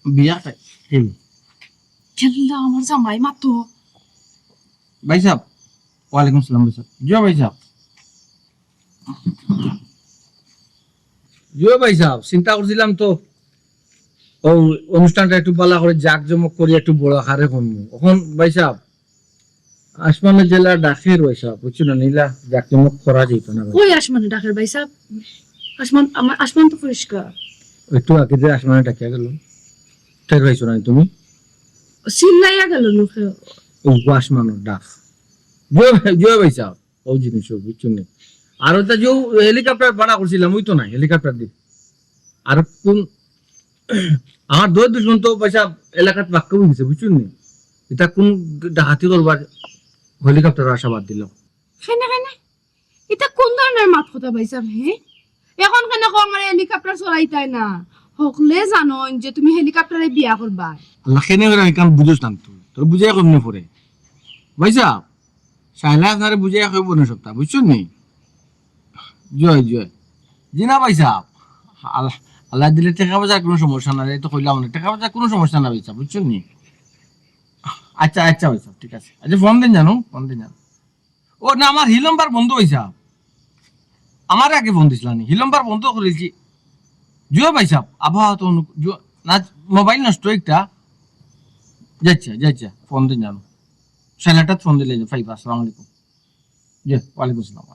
বিয়া টাইল। হুম। কেল্লা আমার জামাই মাতো। ভাই সাহেব, ওয়ালাইকুম সালাম ভাই সাহেব। জি ভাই সাহেব। জি ভাই সাহেব, চিন্তা করছিলাম তো, ও অনুষ্ঠানটা একটু ভালা করি জাঁকজমক করি একটু বড় আকারে করমু। অখন ভাই সাহেব, আসমানে যেলা ডাকের ভাই সাহেব, বুঝছো না, ইলা জাঁকজমক করা যাইতো না ভাই। কই আসমানে ডাকের ভাই সাহেব? আসমান, আমার আসমান তো পরিষ্কার। একটু আগে যে আসমানে ডাকিয়া গেল, টের পাইছো না তুমি? চিল্লাইয়া গেল লোকে। ও আসমানের ডাক। জি ভাই, জি ভাই সাহেব। অউ জিনিস অউ, বুঝছো নি? আর ওটা যে হেলিকপ্টার ভাড়া করছিলাম, ওই তো নাই, হেলিকপ্টার দি। আর কোন, আমার দই দুশমন তো পয়সা এলাকাত বাক্কা অই গেছে, বুঝছো নি? ইটা কোন ডাকাতি করবার হেলিকপ্টার আশা বাদ দিল। কেনে, কেনে? ইটা কোন ধরনের মাত কথা ভাইসাব, হে? এখন কেনে কও আমারে helicopter চড়াইতায় না? হকলে জানইন যে তুমি helicopter-এ বিয়া করবায়। আল্লাহ, কেনে করে আমি কাম বুঝোস না তুই। তোর বুঝাই কমনে পড়ে। ভাইসাব, শাইলা আপনারে বুঝাই কইব না সবটা, বুঝছইন নি? জয়, জয়। জি না ভাইসাব, আল্লাহ, আল্লাহ দিলে টেকা পয়সার কোনো সমস্যা না, এই তো কইলাম না, টেকা পয়সার কোনো সমস্যা না ভাইসাব, বুঝছইন নি? আচ্ছা, আচ্ছা ভাইসাব, ঠিক আছে। আচ্ছা, ফোন দেইন জানো, ফোন দেইন জানো। ও না, আমার হি নম্বর বন্ধ ভাইসাব। আমারে আগে ফোন দিছলা নি, হি নম্বর বন্ধ করিলিছি। জুয়া ভাইসাব, আবহাওয়া তো অনু-, জুয়া, না, মোবাইল নষ্ট একটা। যাচ্ছা, যাচ্ছা, ফোন দেইন জানো। শাইলাটাত ফোন দিলে যে, ভাইবা, আসসালামু আলাইকুম। জি, ওয়ালাইকুম আসসালাম।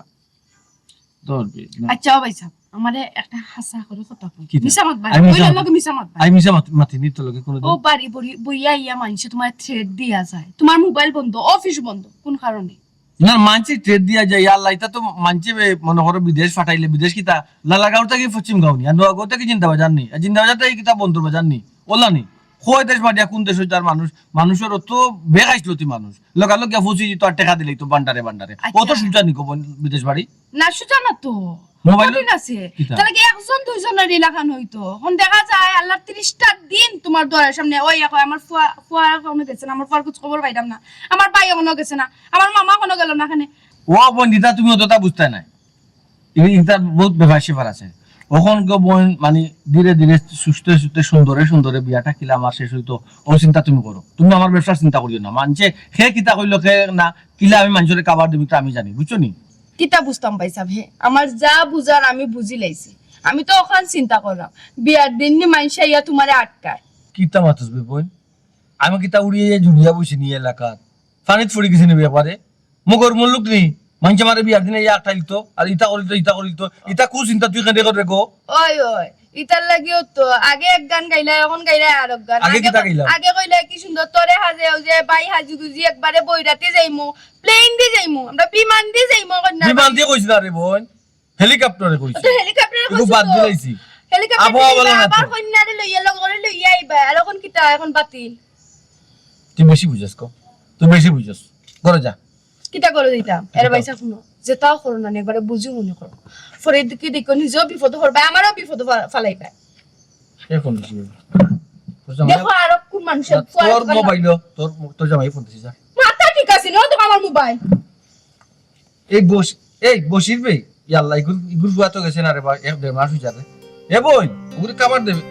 তোর কি, না। আচ্ছা, ও ভাইসাব, আমারে একটা হাছা করে কথা কও। কিতা? মিছা মাত ভাই। আমি মিছা ওই মাত-, লগে মিছা মাত ভাই। আমি মিছা মাত-, মাতি নি তোর লগে কোনোদিন। ও বাড়ি বড়ি-, বইয়া আইয়া মানষে তোমার threat দিয়া যায়। তোমার মোবাইল বন্ধ, অফিস বন্ধ, কোন কারণে? না, মানষে threat দিয়া যায়, আল্লাহ, ইতা তো মানষে বে-, মনে করো বিদেশ ফাটাইলে, বিদেশ কিতা? লালাগাঁও থাকি পশ্চিম গাঁও নি, আর নোয়াগাঁও থাকি জিন্দাবাজার নি, আর জিন্দাবাজার থাকি কিতা বন্দর বাজার নি, ওলা নি। কয় দেশ বাড়িয়া কোন দেশ হইতো আর মানুষ, মানুষের অত বেকাইছলতি মানুষ। লগালগ গিয়া ফৌজি তো আর টেকা দিলেই তো ভান্ডারে ভান্ডারে। আচ্ছা। অত সুজা নি গো বইন বিদেশ বাড়ি? না, সুজা না তো। মোবাইল কঠিন আছে। কিতা? তাহলে কি একজন দুইজনের এলাকা নইতো? এখন দেখা যায় আল্লাহর ত্রিশটা দিন তোমার দুয়ারের সামনে, ওই এখন আমার ফুয়া, ফুয়া এখনো গেছে না, আমার ফুয়ার খোঁজ খবর পাইলাম না, আমার ভাই এখনো গেছে না, আমার মামা এখনো গেল না এখানে। ও বইন দিতা, তুমি অতটা বুঝতায় নায়। ই-, ইতার বহুত ব্যাপার স্যাপার আছে। অখন গো বইন, মানে, ধীরে ধীরে সুস্থে সুস্থে সুন্দরে সুন্দরে বিয়াটা কিলা আমার শেষ হইতো, ও চিন্তা তুমি করো। তুমি আমার ব্যবসার চিন্তা করিও না। মানষে কে কিতা কইলো, কে না, কিলা আমি মানষরে খাবার দিমু, ইতা আমি জানি, বুঝছো নি? কিতা বুঝতাম ভাইসাব, হে? আমার যা বুঝার আমি বুঝি লাইছি। আমি তো অখান চিন্তা করলাম, বিয়ার দিন নি মানষে আইয়া তোমারে আটকায়। কিতা মাতস বে বইন? আমি কিতা উড়িয়া জুড়িয়া বইছি নি এলাকাত? পানিত পড়ি গেছি নি ব্যাপারে? মগর মুল্লুক নি, মানষে আমারে বিয়ার দিনে ইয়া আটাইলতো, আর ইতা করিলতো, ইতা করিলতো, ইতা কুচিন্তা তুই কেনে করে গো? ওই, ওই, ইতার লাগিও তো আগে এক গান গাইলা, এখন গাইলা আর এক গান। আগে আগে কিতা কই-, গাইলা? আগে কইলা কি সুন্দর, তোরে হাজে, ওই যে বাই হাজি গুজি একবারে বইরাতে যাইমু, প্লেন দি যাইমু, আমরা বিমান দি যাইমু, কন্যা বিমান বাড়ি। দি কইছি না রে বইন, হেলিকপ্টারে কইছি। তো হেলিকপ্টারে এগু কইছো বাদ তো। দিলাইছি। হেলিকপ্টারে আবহাওয়া দিবা, ভালো না তো। আবার কন্যারে লইয়া লগ করে লইয়া আইবা, আর এখন কিতা, এখন বাতিল। তুই বেশি বুঝস কো, তুই বেশি বুঝস। ঘরে যা। কিতা করে দিতাম? এরে কিতা? ভাইসাব, হুনো, যেতাও করো না, একবারে বুঝি মনে করো। পরে দেখি দেখো, নিজেও বিপদো পড়বা, আমারও বিপদো ফা-, ফালাইবা। এখন বেশি বুঝস। তোর জামাই দেখো, আরো কোন মানুষের না, ফুয়ার তোর কথা। মোবাইল, তোর, তোর জামাই ফোন দিছে, যা। মাথা ঠিক আছে না, তো আমার মোবাইল। এই বস-, এই বসির বে, ইয়াল্লা, ইগুর, ইগুর ফুয়া তো গেছে না রে বা, এক দেড় মাস হই যাবে। এ বইন, ওগুলি খাবার দেবে।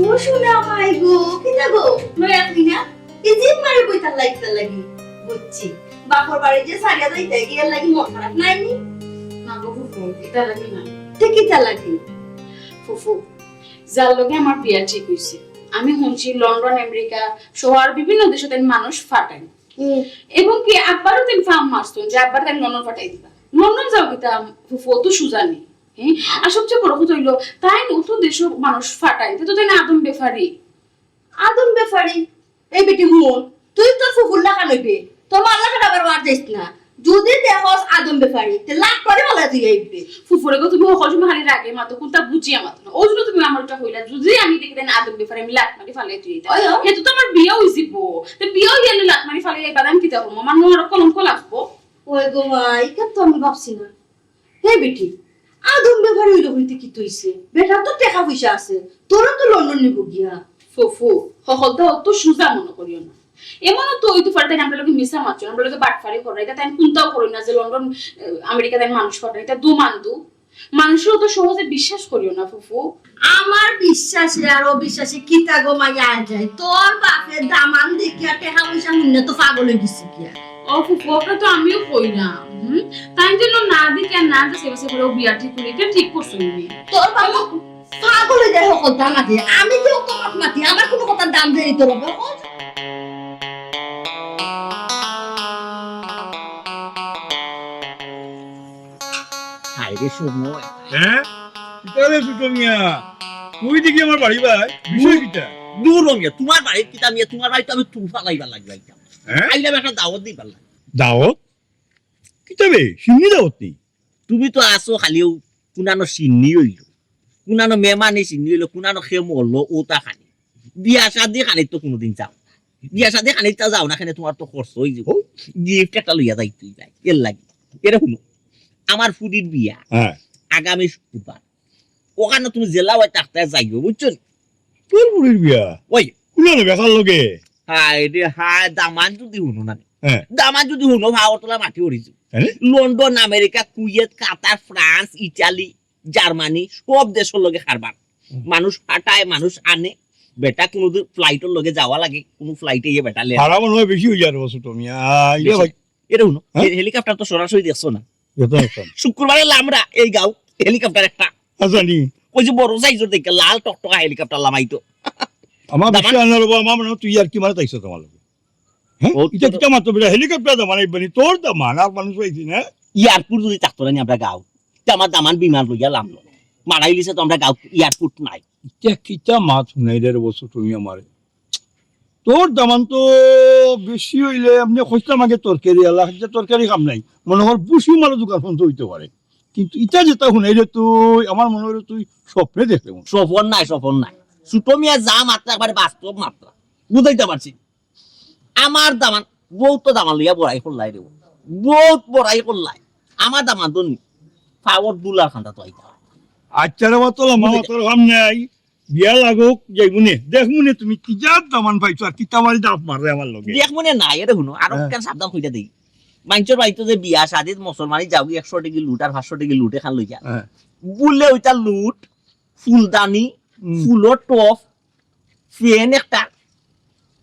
ও সোনা মাই গো, কিতা গো? লই আপনি না? এই যে মারে বই তার লাগি, তার লাগি। বুঝছি। বাপর বাড়ি যে সারিয়া যাইতে গিয়ে লাগি মন খারাপ নাই নি? না গো ফুফু, এটা লাগি না। তে কিতা লাগি? ফুফু, যার লগে আমার বিয়া ঠিক হইছে, আমি শুনছি লন্ডন, আমেরিকা সহ আর বিভিন্ন দেশে তাই মানুষ ফাটাই। হুম। এবং কি আব্বারও তাই ফার্ম মারছইন যে আব্বার তাই লন্ডন ফাটাই দিবা। লন্ডন যাও কিতা ফুফু, অত সুজা নি। হ্যাঁ? আর সবচেয়ে বড় কথা হইলো, তাই অত দেশে মানুষ ফাটাই, তে তো তাই না আদম ব্যাপারী। আদম ব্যাপারী? এই বেটি হুন, তুই তোর ফুফুর লাখান অইবে, তোর মার লাখান আবার ওয়ার যাইস না। যদি দেখস আদম ব্যাপারী, তে লাখ করে ফালাই তুই আইবে। ফুফুরে গো, তুমি হকল সময় খালি রাগে মাতো, কোনটা বুঝিয়া মাতো না। ওই জন্য তুমি আমার ওটা কইলা, যদি আমি দেখি দেন আদম ব্যাপারী, আমি লাখ মারি ফালাই তুই এটা। ওই, ওই। যেহেতু তো আমার বিয়া হইছিবো, তো বিয়া হইয়া আমি লাখ মারি ফালাই এই বাদাম কিতা করবো? আমার মনে হয় কলঙ্ক লাগবো। ওই গো মা, এটা তো আমি ভাবছি না। হে বেটি, আদম ব্যাপারী হইল হইতে কি তৈছে? বেটার তো টেকা পয়সা আছে, তোরা তো লন্ডন নিব গিয়া। ফুফু, হকলতা অত সুজা মনে করিও না। এমনও তো হইতে পারে তাই আমরা লোকে মিছা মারছো, আমরা লোকে বাটফারি করো, এটা তাই কোনটাও করো না যে লন্ডন, আহ, আমেরিকা তাই মানুষ পাঠায়, এটা দু মান্দু। মানুষের অত সহজে বিশ্বাস করিও না ফুফু। আমার বিশ্বাসে আর অবিশ্বাসে কিতা গো মাইয়া আয় যায়? তোর বাপের দামান দেখিয়া টেকা পয়সা মুন্নে তো পাগল হয়ে গেছে গিয়া। ও ফুফু, ওটা তো আমিও কই না। হুম? তাই জন্য না দেখে আর না যাচাই বাছাই করে ও বিয়া ঠিক করি, এটা ঠিক করছো তুমি। তোর বাবা পাগল হয়ে যায় হকল দাম আছে। আমি যে অত মাত মাতি, আমার কোনো কথার দাম দেয়নি তোর বাবা। হায় রে সময়। হ্যাঁ? কিতা রে ছোট মিয়া? তুই দেখি আমার বাড়ি ভাই? বিষয় কিতা? দূর মিয়া, তোমার বাড়িত কিতা মিয়া, তোমার বাড়িত আমি তুফা লাইবার লাগি আইতাম। হ্যাঁ? আইলাম একটা দাওয়াত দিবার লাগি। দাওয়াত? কিতা বে? সিন্নি দাওয়াত নি? তুমি তো আছো খালিও পুনানো সিন্নি হইল। কুনানো মেহমানি চিনি অইলো, কুনানো খে মরলো, অতা খানি। বিয়া শাদি খানি তো কুনুদিন যাও। বিয়া শাদি খানি তো যাও না, কেনে তুমার তো খরচ অইযিবো। গিফট একটা লইয়া যাইতে অইবো, এরলাগি। এরে হুনো, আমার ফুরির বিয়া হ্যাঁ। আগামী শুক্রবার। অখানো তুমি যেলা অয় থাকতে যাইও, বুঝছো নি? তোর ফুরির বিয়া? অয়। কুনানো বেকার লগে? হায় রে হায়, দামান যুদি হুনো না। হ্যাঁ। দামান যুদি হুনো, পাওর তলা মাটি পড়ি যিবো। হ্যাঁ? লন্ডন, আমেরিকা, কুয়েত, কাতার, ফ্রান্স, ইটালি, জার্মানি, সব দেশর লগে কারবার। হুম। মানুষ পাঠায়, মানুষ আনে। বেটা কুনুদিন ফ্লাইটর লগে যাওয়া লাগে, কুনু ফ্লাইটে ইয়ে বেটা লে। ভাড়া মনে অয় বেশি অইযার রে বসু তুমি। আহ, ইয়ে বেশি। ভাই। এরে হুনো, হ্যাঁ? হে-, হেলিকপ্টার তো সরাসরি দেখছো না? দেখতাম, দেখতাম। শুক্রবারে লামরা এই গাঁও, হেলিকপ্টার একটা। আচ্ছা নি। ওই যে বড় সাইজর দেখে লাল টকটকা হেলিকপ্টার লামাইতো। আমার দামান- বিশ্বাস না রে বাবা, আমার মনে অয় তুই ইয়ার্কি মারাত আইছস আমার লগে। হ্যাঁ? ও ইটা তোর- কিতা মাতস বেটা? হেলিকপ্টার দামান আইবো নি? তোর দামান, আর মানুষ পাইছি না? এয়ারপোর্ট যুদি থাকতো না নি আমরা গাঁও, তে আমার দামান বিমান লইয়া লামলো। মারাই লিছে তো আমরা গাঁও এয়ারপোর্ট নাই। ইটা কিতা মাত হুনাইরে রে বসু তুমি আমারে? তোর দামান তো বেশি অইলে এমনে কইছলাম আগে তরকারি, আল্লাহ হাতে তরকারি কাম নাই। মনে অর বুসি মারো দোকান বন্ধ অইতে পারে। কিন্তু ইটা যেটা হুনাইরে তুই, আমার মনে অইলো তুই স্বপ্নে দেখলে মনে অয়। স্বপন নাই, স্বপন নাই। ছোট মিয়া যা মাতরা একবারে বাস্তব মাতরা। বুঝাইতাম পারছি। আমার দামান, বউত তো দামান লইয়া বড়াই করলাই রে। বউত বড়াই করলাই। আমার দামান তো নি। পাওর দুলার খান্দা তো আইতা। আচ্ছা রে বাবা, তোর মামা তোর কাম নাই। বিয়া লাগউক, যাইমুনে। দেখমুনে তুমি কি জাত দামান পাইছো আর কিতা বাড়ি দাফ মাররে আমার লগে। দেখমুনে নাই, এরে হুনো, আরো হ্যাঁ। কেন সাবধান কইরা দেই। মাইনষর বাড়িত যে বিয়া শাদিত মুসলমানি যাওগি একশো টেকি লুট আর পাঁচশো টেকি লুট এখান লইয়া। হ্যাঁ। বুলে ওইটা লুট, ফুলদানি, হুম। ফুলর টপ, ফ্যান একটা,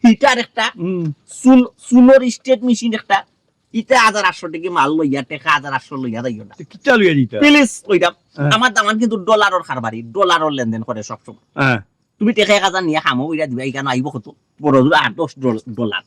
হিটার একটা, হুম। চুল, চুলর স্টেট মেশিন একটা, ইতা হাজার আটশো টেকি মাল লইয়া, টেকা হাজার আটশো লইয়া যাইও না। তো কিতা লইয়া দিতা? প্লিজ কইতাম, হ্যাঁ। আমার দামান কিন্তু ডলারর কারবারি, ডলারর লেনদেন করে সবসময়। হ্যাঁ। তুমি টেকা এক হাজার নিয়া কামো কইরা দিবা, ইখানো আইবো কত? বড় জোর আট দশ ডল-, ডলার।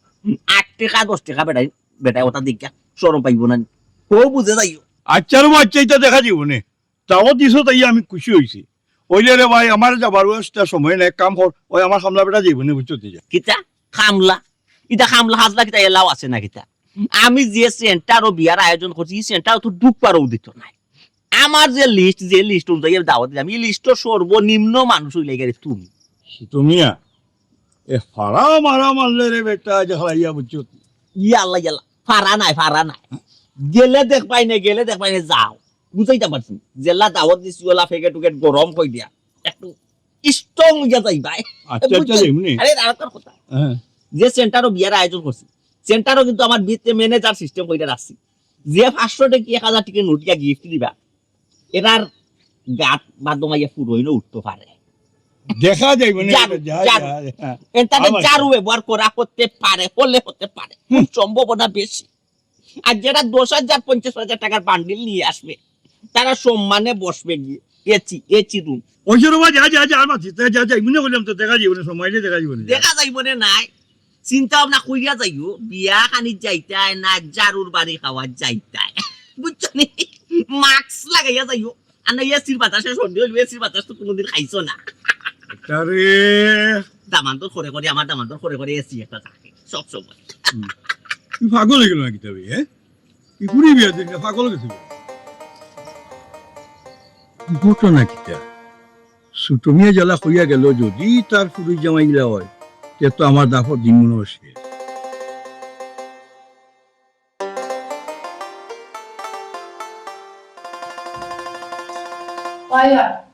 আট টেকা, দশ টেকা বেটায়, বেটায় ওটা দেখিয়া শরম পাইবো না নি? হউ বুঝে যাইও। আচ্ছা রে বা, আচ্ছা, ইটা দেখা যাইবো নে। দাওয়াত দিছো তাই আমি খুশি অইছি। অইলে রে ভাই, আমার যাবার ওয়াস্তে সময় নাই, এক কাম কর, ওই আমার কামলা বেটা যাইবো নে, বুঝছো তুই যা। কিতা? কামলা? ইটা কামলা হাজলা কিতা এলাও আছে না কিতা? আমি যে সেন্টারো বিয়ার আয়োজন করছি, ই সেন্টারো তো ঢুকবারও দিত নাই। আমার যে লিস্ট, যে লিস্ট অনুযায়ী আমি দাওয়াত দিলাম, ই লিস্টর সর্বনিম্ন মানুষ অইলে গেলে তুমি। তুমি না? এ ফাড়া মারা মারলে রে বেটা, যে হালাইয়া বুঝছো তুই। ইয়া আল্লাহ, ইয়া আল্লাহ। ফাড়া নাই, ফাড়া নাই। গেলে দেখবায় নে, গেলে দেখবায় নে, যাও। বুঝাইতাম পারছি। যেলা দাওয়াত দিছি, ওলা ফেকে টুকেট গরম কই দিয়া। একটু স্ট্রং অইয়া যাইবায়। আচ্ছা, আচ্ছা, বুঝছো? এমনি। আরে, আর একটা কথা। হ্যাঁ। যে সেন্টারো বিয়ার আয়োজন করছি, সেন্টারো কিন্তু আমার ভিতরে ম্যানেজার সিস্টেম কইরা রাখছি। যে পাঁচশো টেকি, এক হাজার টেকি নোট দিয়া গিফট দিবা, এরার গাত বাদম আইয়া ফুরইনও উঠতে পারে। দেখা যাইবো নে, ঝাড়ু, যা, ঝাড়ু। যা, যা। এর তাতে আমার ঝাড়ু ব্যবহার করা হতে পারে, হলে হতে পারে। হুম। সম্ভাবনা বেশি। আর যেরা দশ হাজার, পঞ্চাশ হাজার টেকার বান্ডিল নিয়া আসবে, তারা সম্মানে বসবে গিয়া। AC, AC room. ওই যে রে বা, যা, যা, যা, আর মাতিস না, যা, যা, মনে করলাম তো দেখা যাইবো নে, সময় অইলে দেখা যাইবো নে, যা। দেখা যাইবো নে নাই। চিন্তা ভাবনা কইরা যাইও, বিয়া খানিত যাইতায় না ঝাড়ুর বাড়ি খাওয়াত যাইতায়। বুঝছো নি? মাস্ক লাগাইয়া যাইও। আর না এসির বাতাসে সন্ধে অইলে এসির বাতাস তো কুনুদিন খাইছো না। আরে। দামান্দর ঘরে ঘরে, আমার দামান্দর ঘরে ঘরে এসি একটা থাকে, সব সময়। হুম। তুই পাগল অই গেলে নাকি তবে, হ্যাঁ? কি ঘুরি বিয়া দিন, পাগল গেছিল। ঘটনা কিতা? ছোট মিয়া যেলা কইয়া গেল, যদি তার ফুরির জামাই ইলা অয়, তে তো আমার দাফর দিন মনে অয় শেষ। ভাইয়া,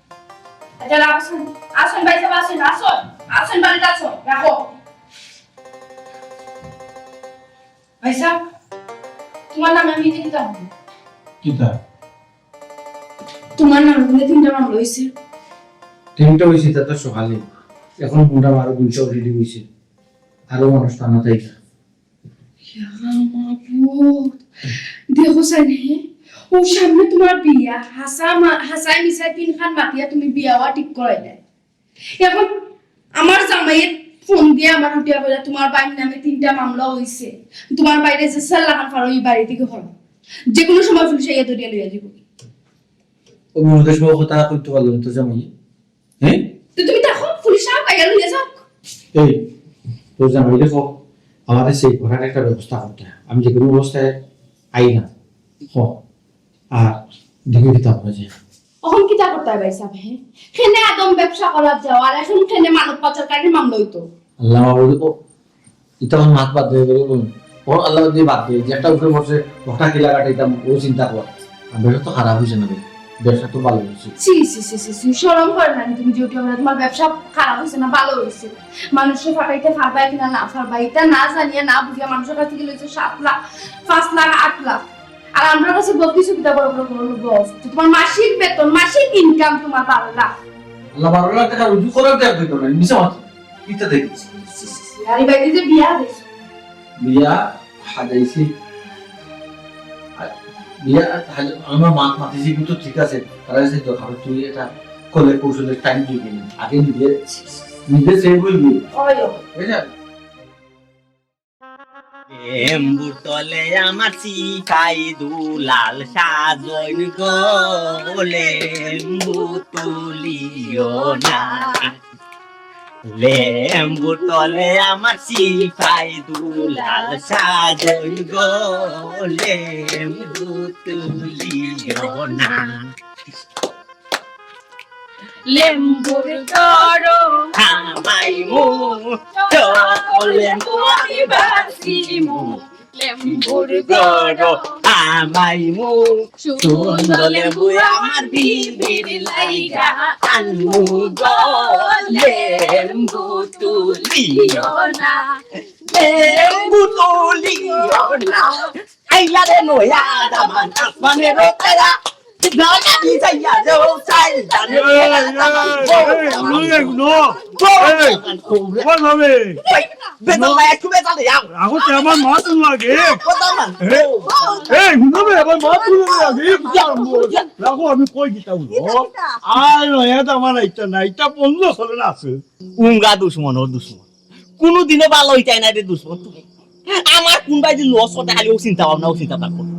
এটা রাখছেন। আসুন ভাই সাহেব, আসুন, আসুন। আসুন, বাড়িতে আসুন, রাখো। ভাই সাহেব, তোমার নামে আমি এটা কিতা? কিতা? তোমার নামে তিনটা মামলা অইছে। তিনটা অইছে, তা তো সকালে। এখন কোনটা আরো দুইটা already অইছে। আরো মানুষ টানা তাই। ইয়া মাবুদ, দেখো সাইনে, ও সামনে তোমার বিয়া, হাসা মা-, হাসায় মিছায় তিনখান মাতিয়া তুমি বিয়া অওয়া ঠিক করাইলায়। এখন আমার জামাইয়ে ফোন দিয়া আমার উঠিয়া কইলা, "তোমার ভাইর নামে তিনটা মামলা অইছে, তোমার ভাইরে যে সাল্লাখান পারো ই বাড়ি থাকি হরাও, যে কোনো সময় পুলিশ আইয়া ধরিয়া লইয়া যাইবো।" ও মহাদেশ বাবু কথা কইতে পারলো না তো জামাই, হ্যাঁ? তো তুমি দেখো, পুলিশ আউক, আইয়া লইয়া যাউক। এই, তোর জামাই দেখো, আমারে সেই ঘোড়ার একটা ব্যবস্থা করতে হয়। আমি যে কোনো অবস্থায় আই না। হ, আর দেখি কিতা করা যায়। অখন কিতা করতায় ভাইসাব, হে? কেনে আদম ব্যবসা করাত যাও, আর অখন কেনে মানব পাচারকারীর মামলা অইতো? আল্লাহ মাবুদ, ও, ইতা অখন মাত বাদ দে, বলো, বলো। ও আল্লাহ বাদ দে, বাদ দে, যে একটা উপরে বসে, ওটা কিলা কাটাইতাম, ও চিন্তা কর। আর ব্যবসা তো খারাপ অইছে না রে, ব্যবসা তো ভালা অইছে। ছি, ছি, ছি, ছি, ছি, শরম করে না নি তুমি যে উঠে বলো, তুমার ব্যবসা খারাপ অইছে না, ভালা অইছে? মানুষরে ফাটাইতে পারবায় কিনা না পারবায়, ইতা না জানিয়া না বুঝিয়া মানুষর কাছ থাকি লইছো সাত লাখ, পাঁচ লাখ, আট লাখ। আর আমরার কাছে বকিছো কিতা বড় বড়, বড় লোক বস। যে তুমার মাসিক বেতন, মাসিক income তুমার বারো লাখ। আল্লাহ, বারো লাখ টেকা রুজি করার দেখ দিত না, মিছা মাত। ইতা দেখি। আর এই বাড়িতে যে বিয়া দিছো। বিয়া হাজাইছি। আর বিয়া হাজ-, আমার মা মাতিছি কিন্তু ঠিক আছে। তারা যে দরকার তুই এটা করলে কৌশলে টাইম দিবি না। আগে নিজে, নিজে সেভ অইবি। ওই, ওই। বুঝলে? লেম্বুর তলে আমার সিপাই দুলাল সাজইন গো, লেম্বু তুলিও না। লেম্বুর তলে আমার সিপাই দুলাল সাজইন গো, লেম্বু তুলিও না। লেম্বুর গরো হামাইমু, টক লেম্বু আমি বাসিমু। লেম্বুর গরো হামাইমু, সুন্দর লেম্বু আমার বিবির লাইগা আনমু গো। লেম্বু তুলিও না, লেম্বু তুলিও না। আইলা রে নয়া দামান, আসমানে রোকেরা। এই, এই, এই, এই, হুনো রে, হুনো। এই, ও ভাই। বেজাল ভাই, একটু বেজাল হইয়া। রাখো, তে আমার মাত লাগে। এই, এই, হুনো রে, আমার মাত লাগে। এই, রাখো, আমি কই দিতাম, হুনো। আর নয়া দামান আইতা না, ইটা বন্ধ করে না আছে। উমরা দুশমন, ও দুশমন। কুনুদিনও ভালা অইতায় না রে দুশমন তুমি। আমার কুনবায় যে লস করতে খালি ও চিন্তা ভাবনা, ও চিন্তা ভাবনা করো।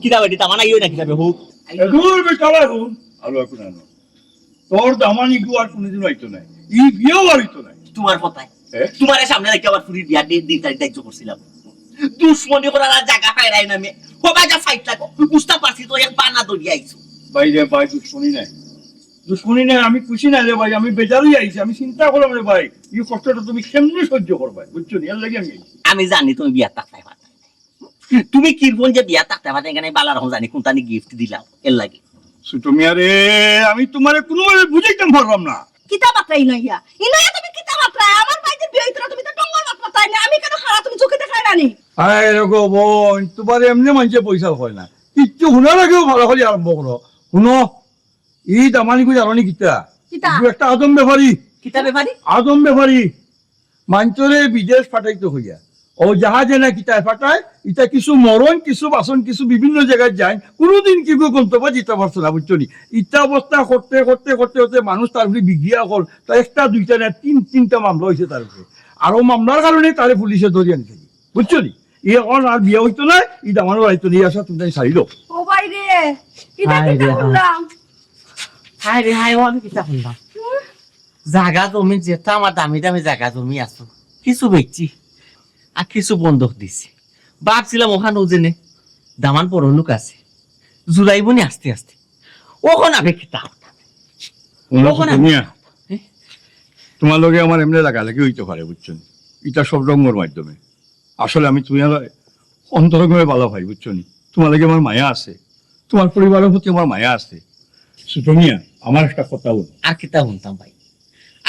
কিতা বেটি, তার মানে ইয়ে না কিতা বে হোক। এ দূর বেটা ভাই হুন, আলো এখন আনো। তোর দামানি গু আর কুনুদিন অইতো নায়। ই বিয়েও আর অইতো নায়। তোমার কথায়। এ? তোমার সামনে রাখি আবার ফুরির বিয়া ডেট দিন তারিখ ধার্য করছিলাম। দুশমনি করার আর জাগা পাইরায় না মে। হবা যা ফাইট লাগো। বুঝতে পারছি তো এক বানা দড়ি আইছো। ভাই রে ভাই, দুশমনি নাই। দুশমনি নাই, আমি খুশি না রে ভাই, আমি বেজারই আইছি, আমি চিন্তা করলাম রে ভাই, এই কষ্টটা তুমি কেমনে সহ্য করবায়, বুঝছো নি? এর লাগি আমি আইছি। আমি জানি তুমি বিয়া থাকতায় পারতায় না। তুমি কিরকম যে বিয়া থাকতায় পারতায় না, এখানে বালা রকম জানি কোনটা নি গিফট দিলাও, এর লাগি। ছোট মিয়া রে, আমি তোমারে কোনোভাবে বুঝাইতাম পারলাম না। কিতা বাতরা ইনো ইয়া? ইনো ইয়া তুমি কিতা বাতরা? আমার ভাইতে বিয়া অইতো না, তুমি তো ডঙ্গর বাতরা তাই না? আমি কেন খারাপ, তুমি চোখে দেখায় না নি? আয় রে গো বোন, তোমারে এমনে মানষে পয়সা কয় না। কিচ্ছু হুনার আগেও ভালা করি আরম্ভ করো। হুনো, ই দামানি কই জানো নি কিতা? কিতা? ইগু একটা আদম ব্যাপারী। কিতা ব্যাপারী? আদম ব্যাপারী। মানষরে বিদেশ ফাটাইতো কইয়া। ও জাহাজে না কিতায় ফাটায়, ইতা কিছু মরইন, কিছু বাচইন, কিছু বিভিন্ন জাগাত যাইন। কুনুদিন কিগু গন্তব্যে যিতা পারছে না, বুঝছো নি? ইতা অবস্থা করতে, করতে, করতে, করতে মানুষ তার উপরে বিগড়িয়া অকল। তা একটা, দুইটা না, তিন, তিনটা মামলা অইছে তার উপরে। আর ও মামলার কারণে তারে পুলিশে ধরিয়া নিছে। বুঝছো নি? ই অখন আর বিয়া অইতো নায়, ই দামানও অইতো নায়, ই আশা তুমি তাই ছাড়ি দেও। ও ভাই রে, ইটা হায় কিতা রে, হায়। হুনলাম? হায় রে হায়, ও আমি কিতা হুনলাম? জাগা জমি যেতা আমার দামি দামি জাগা জমি আছে, কিছু বেচছি, আর কিছু বন্ধক দিছি। ভাবছিলাম অখান ও যেনে দামান বড় লোক আছে, জুড়াইব নি আস্তে আস্তে। অখন আমি কিতা হুনলাম? অখন আমি মিয়া, এ? তোমার লগে আমার এমনে লাগালাগি অইতে পারে, বুঝছো নি? ইটা সব রঙর মাধ্যমে। আসলে আমি তুমারে অন্তরঙ্গমে ভালা পাই, বুঝছো নি? তোমার লাগি আমার মায়া আছে, তোমার পরিবারের প্রতি আমার মায়া আছে। ছোট মিয়া, আমার একটা কথা হুনো। আর কিতা হুনতাম ভাই?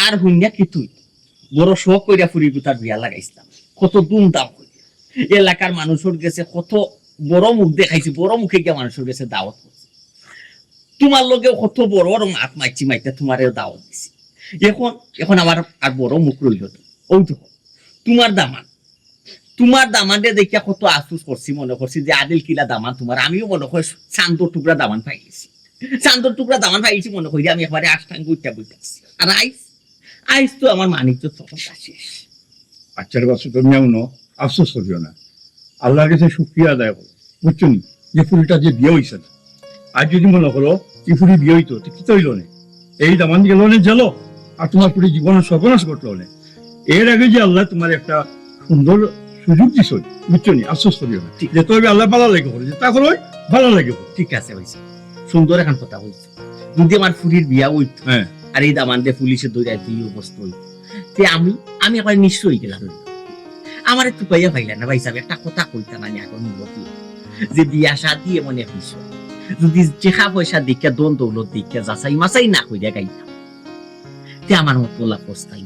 আর হুনিয়া কিতা? বড় শখ করিয়া ফুরিগুতার বিয়া লাগাইছিলাম, কত ধুমধাম করিয়া। এলাকার মানুষর গেছে কত বড় মুখ দেখাইছি, বড় মুখে গিয়া মানুষর গেছে দাওয়াত করছি। তোমার লগে কত বড় বড় মাত মাতছি, মাতিয়া তোমারেও দাওয়াত দিছি। অখন, অখন আমার আর বড় মুখ রইল না। অউ দেখো, তোমার দামান, তোমার দামানরে দেখিয়া কত আফসোস করছি, মনে করছি যে আদিল কিলা দামান তোমার, আমিও মনে কয় চান্দর টুকরা দামান পাইলিছি। চান্দর টুকরা দামান পাইলিছি মনে করি আমি একবারে আষ্টাঙ্গ উঠা বইতাছি। আর আইজ, আইজ তো আমার মানিক তো তখন শেষ। আচ্ছা রে বাচ্চু, তুমি এমন আফসোস করিও না, আল্লাহর কাছে শুকরিয়া আদায় করো, বুঝছো নি? যে ফুরিটা যে বিয়া অইছে না, আর যদি মনে করো ই ফুরি বিয়া অইতো, তো কিতা অইলো নে? এই দামান গেল নে জেলো, আর তোমার ফুরি জীবনের সর্বনাশ ঘটলো নে। এর আগে যে আল্লাহ তোমার একটা সুন্দর সুযোগ দিছে, বুঝছো নি? আফসোস করিও না। ঠিক। যে তবে আল্লাহ ভালা লাগে করে, যে তা করো, ভালা লাগে করে। ঠিক আছে, অইছে। সুন্দর এখন কথা বলছো। যদি আমার ফুরির বিয়া অইতো, হ্যাঁ। আর এই দামান্দে পুলিশে ধরিয়া তো এই অবস্থা অইতো, তে আমি, আমি একবারে নিঃস্ব অই গেলাম। আমারে তুকাইয়া পাইলা না, ভাইসাব, একটা কথা কইতা না, আমি এখন নিয়তি। যে বিয়া শাদি এমন এক বিষয়, যদি টেকা পয়সা দেখিয়া, ধন দৌলত দেখিয়া, যাচাই মাচাই না করিয়া গাইতাম, তে আমার মতো ওলা পস্তাই।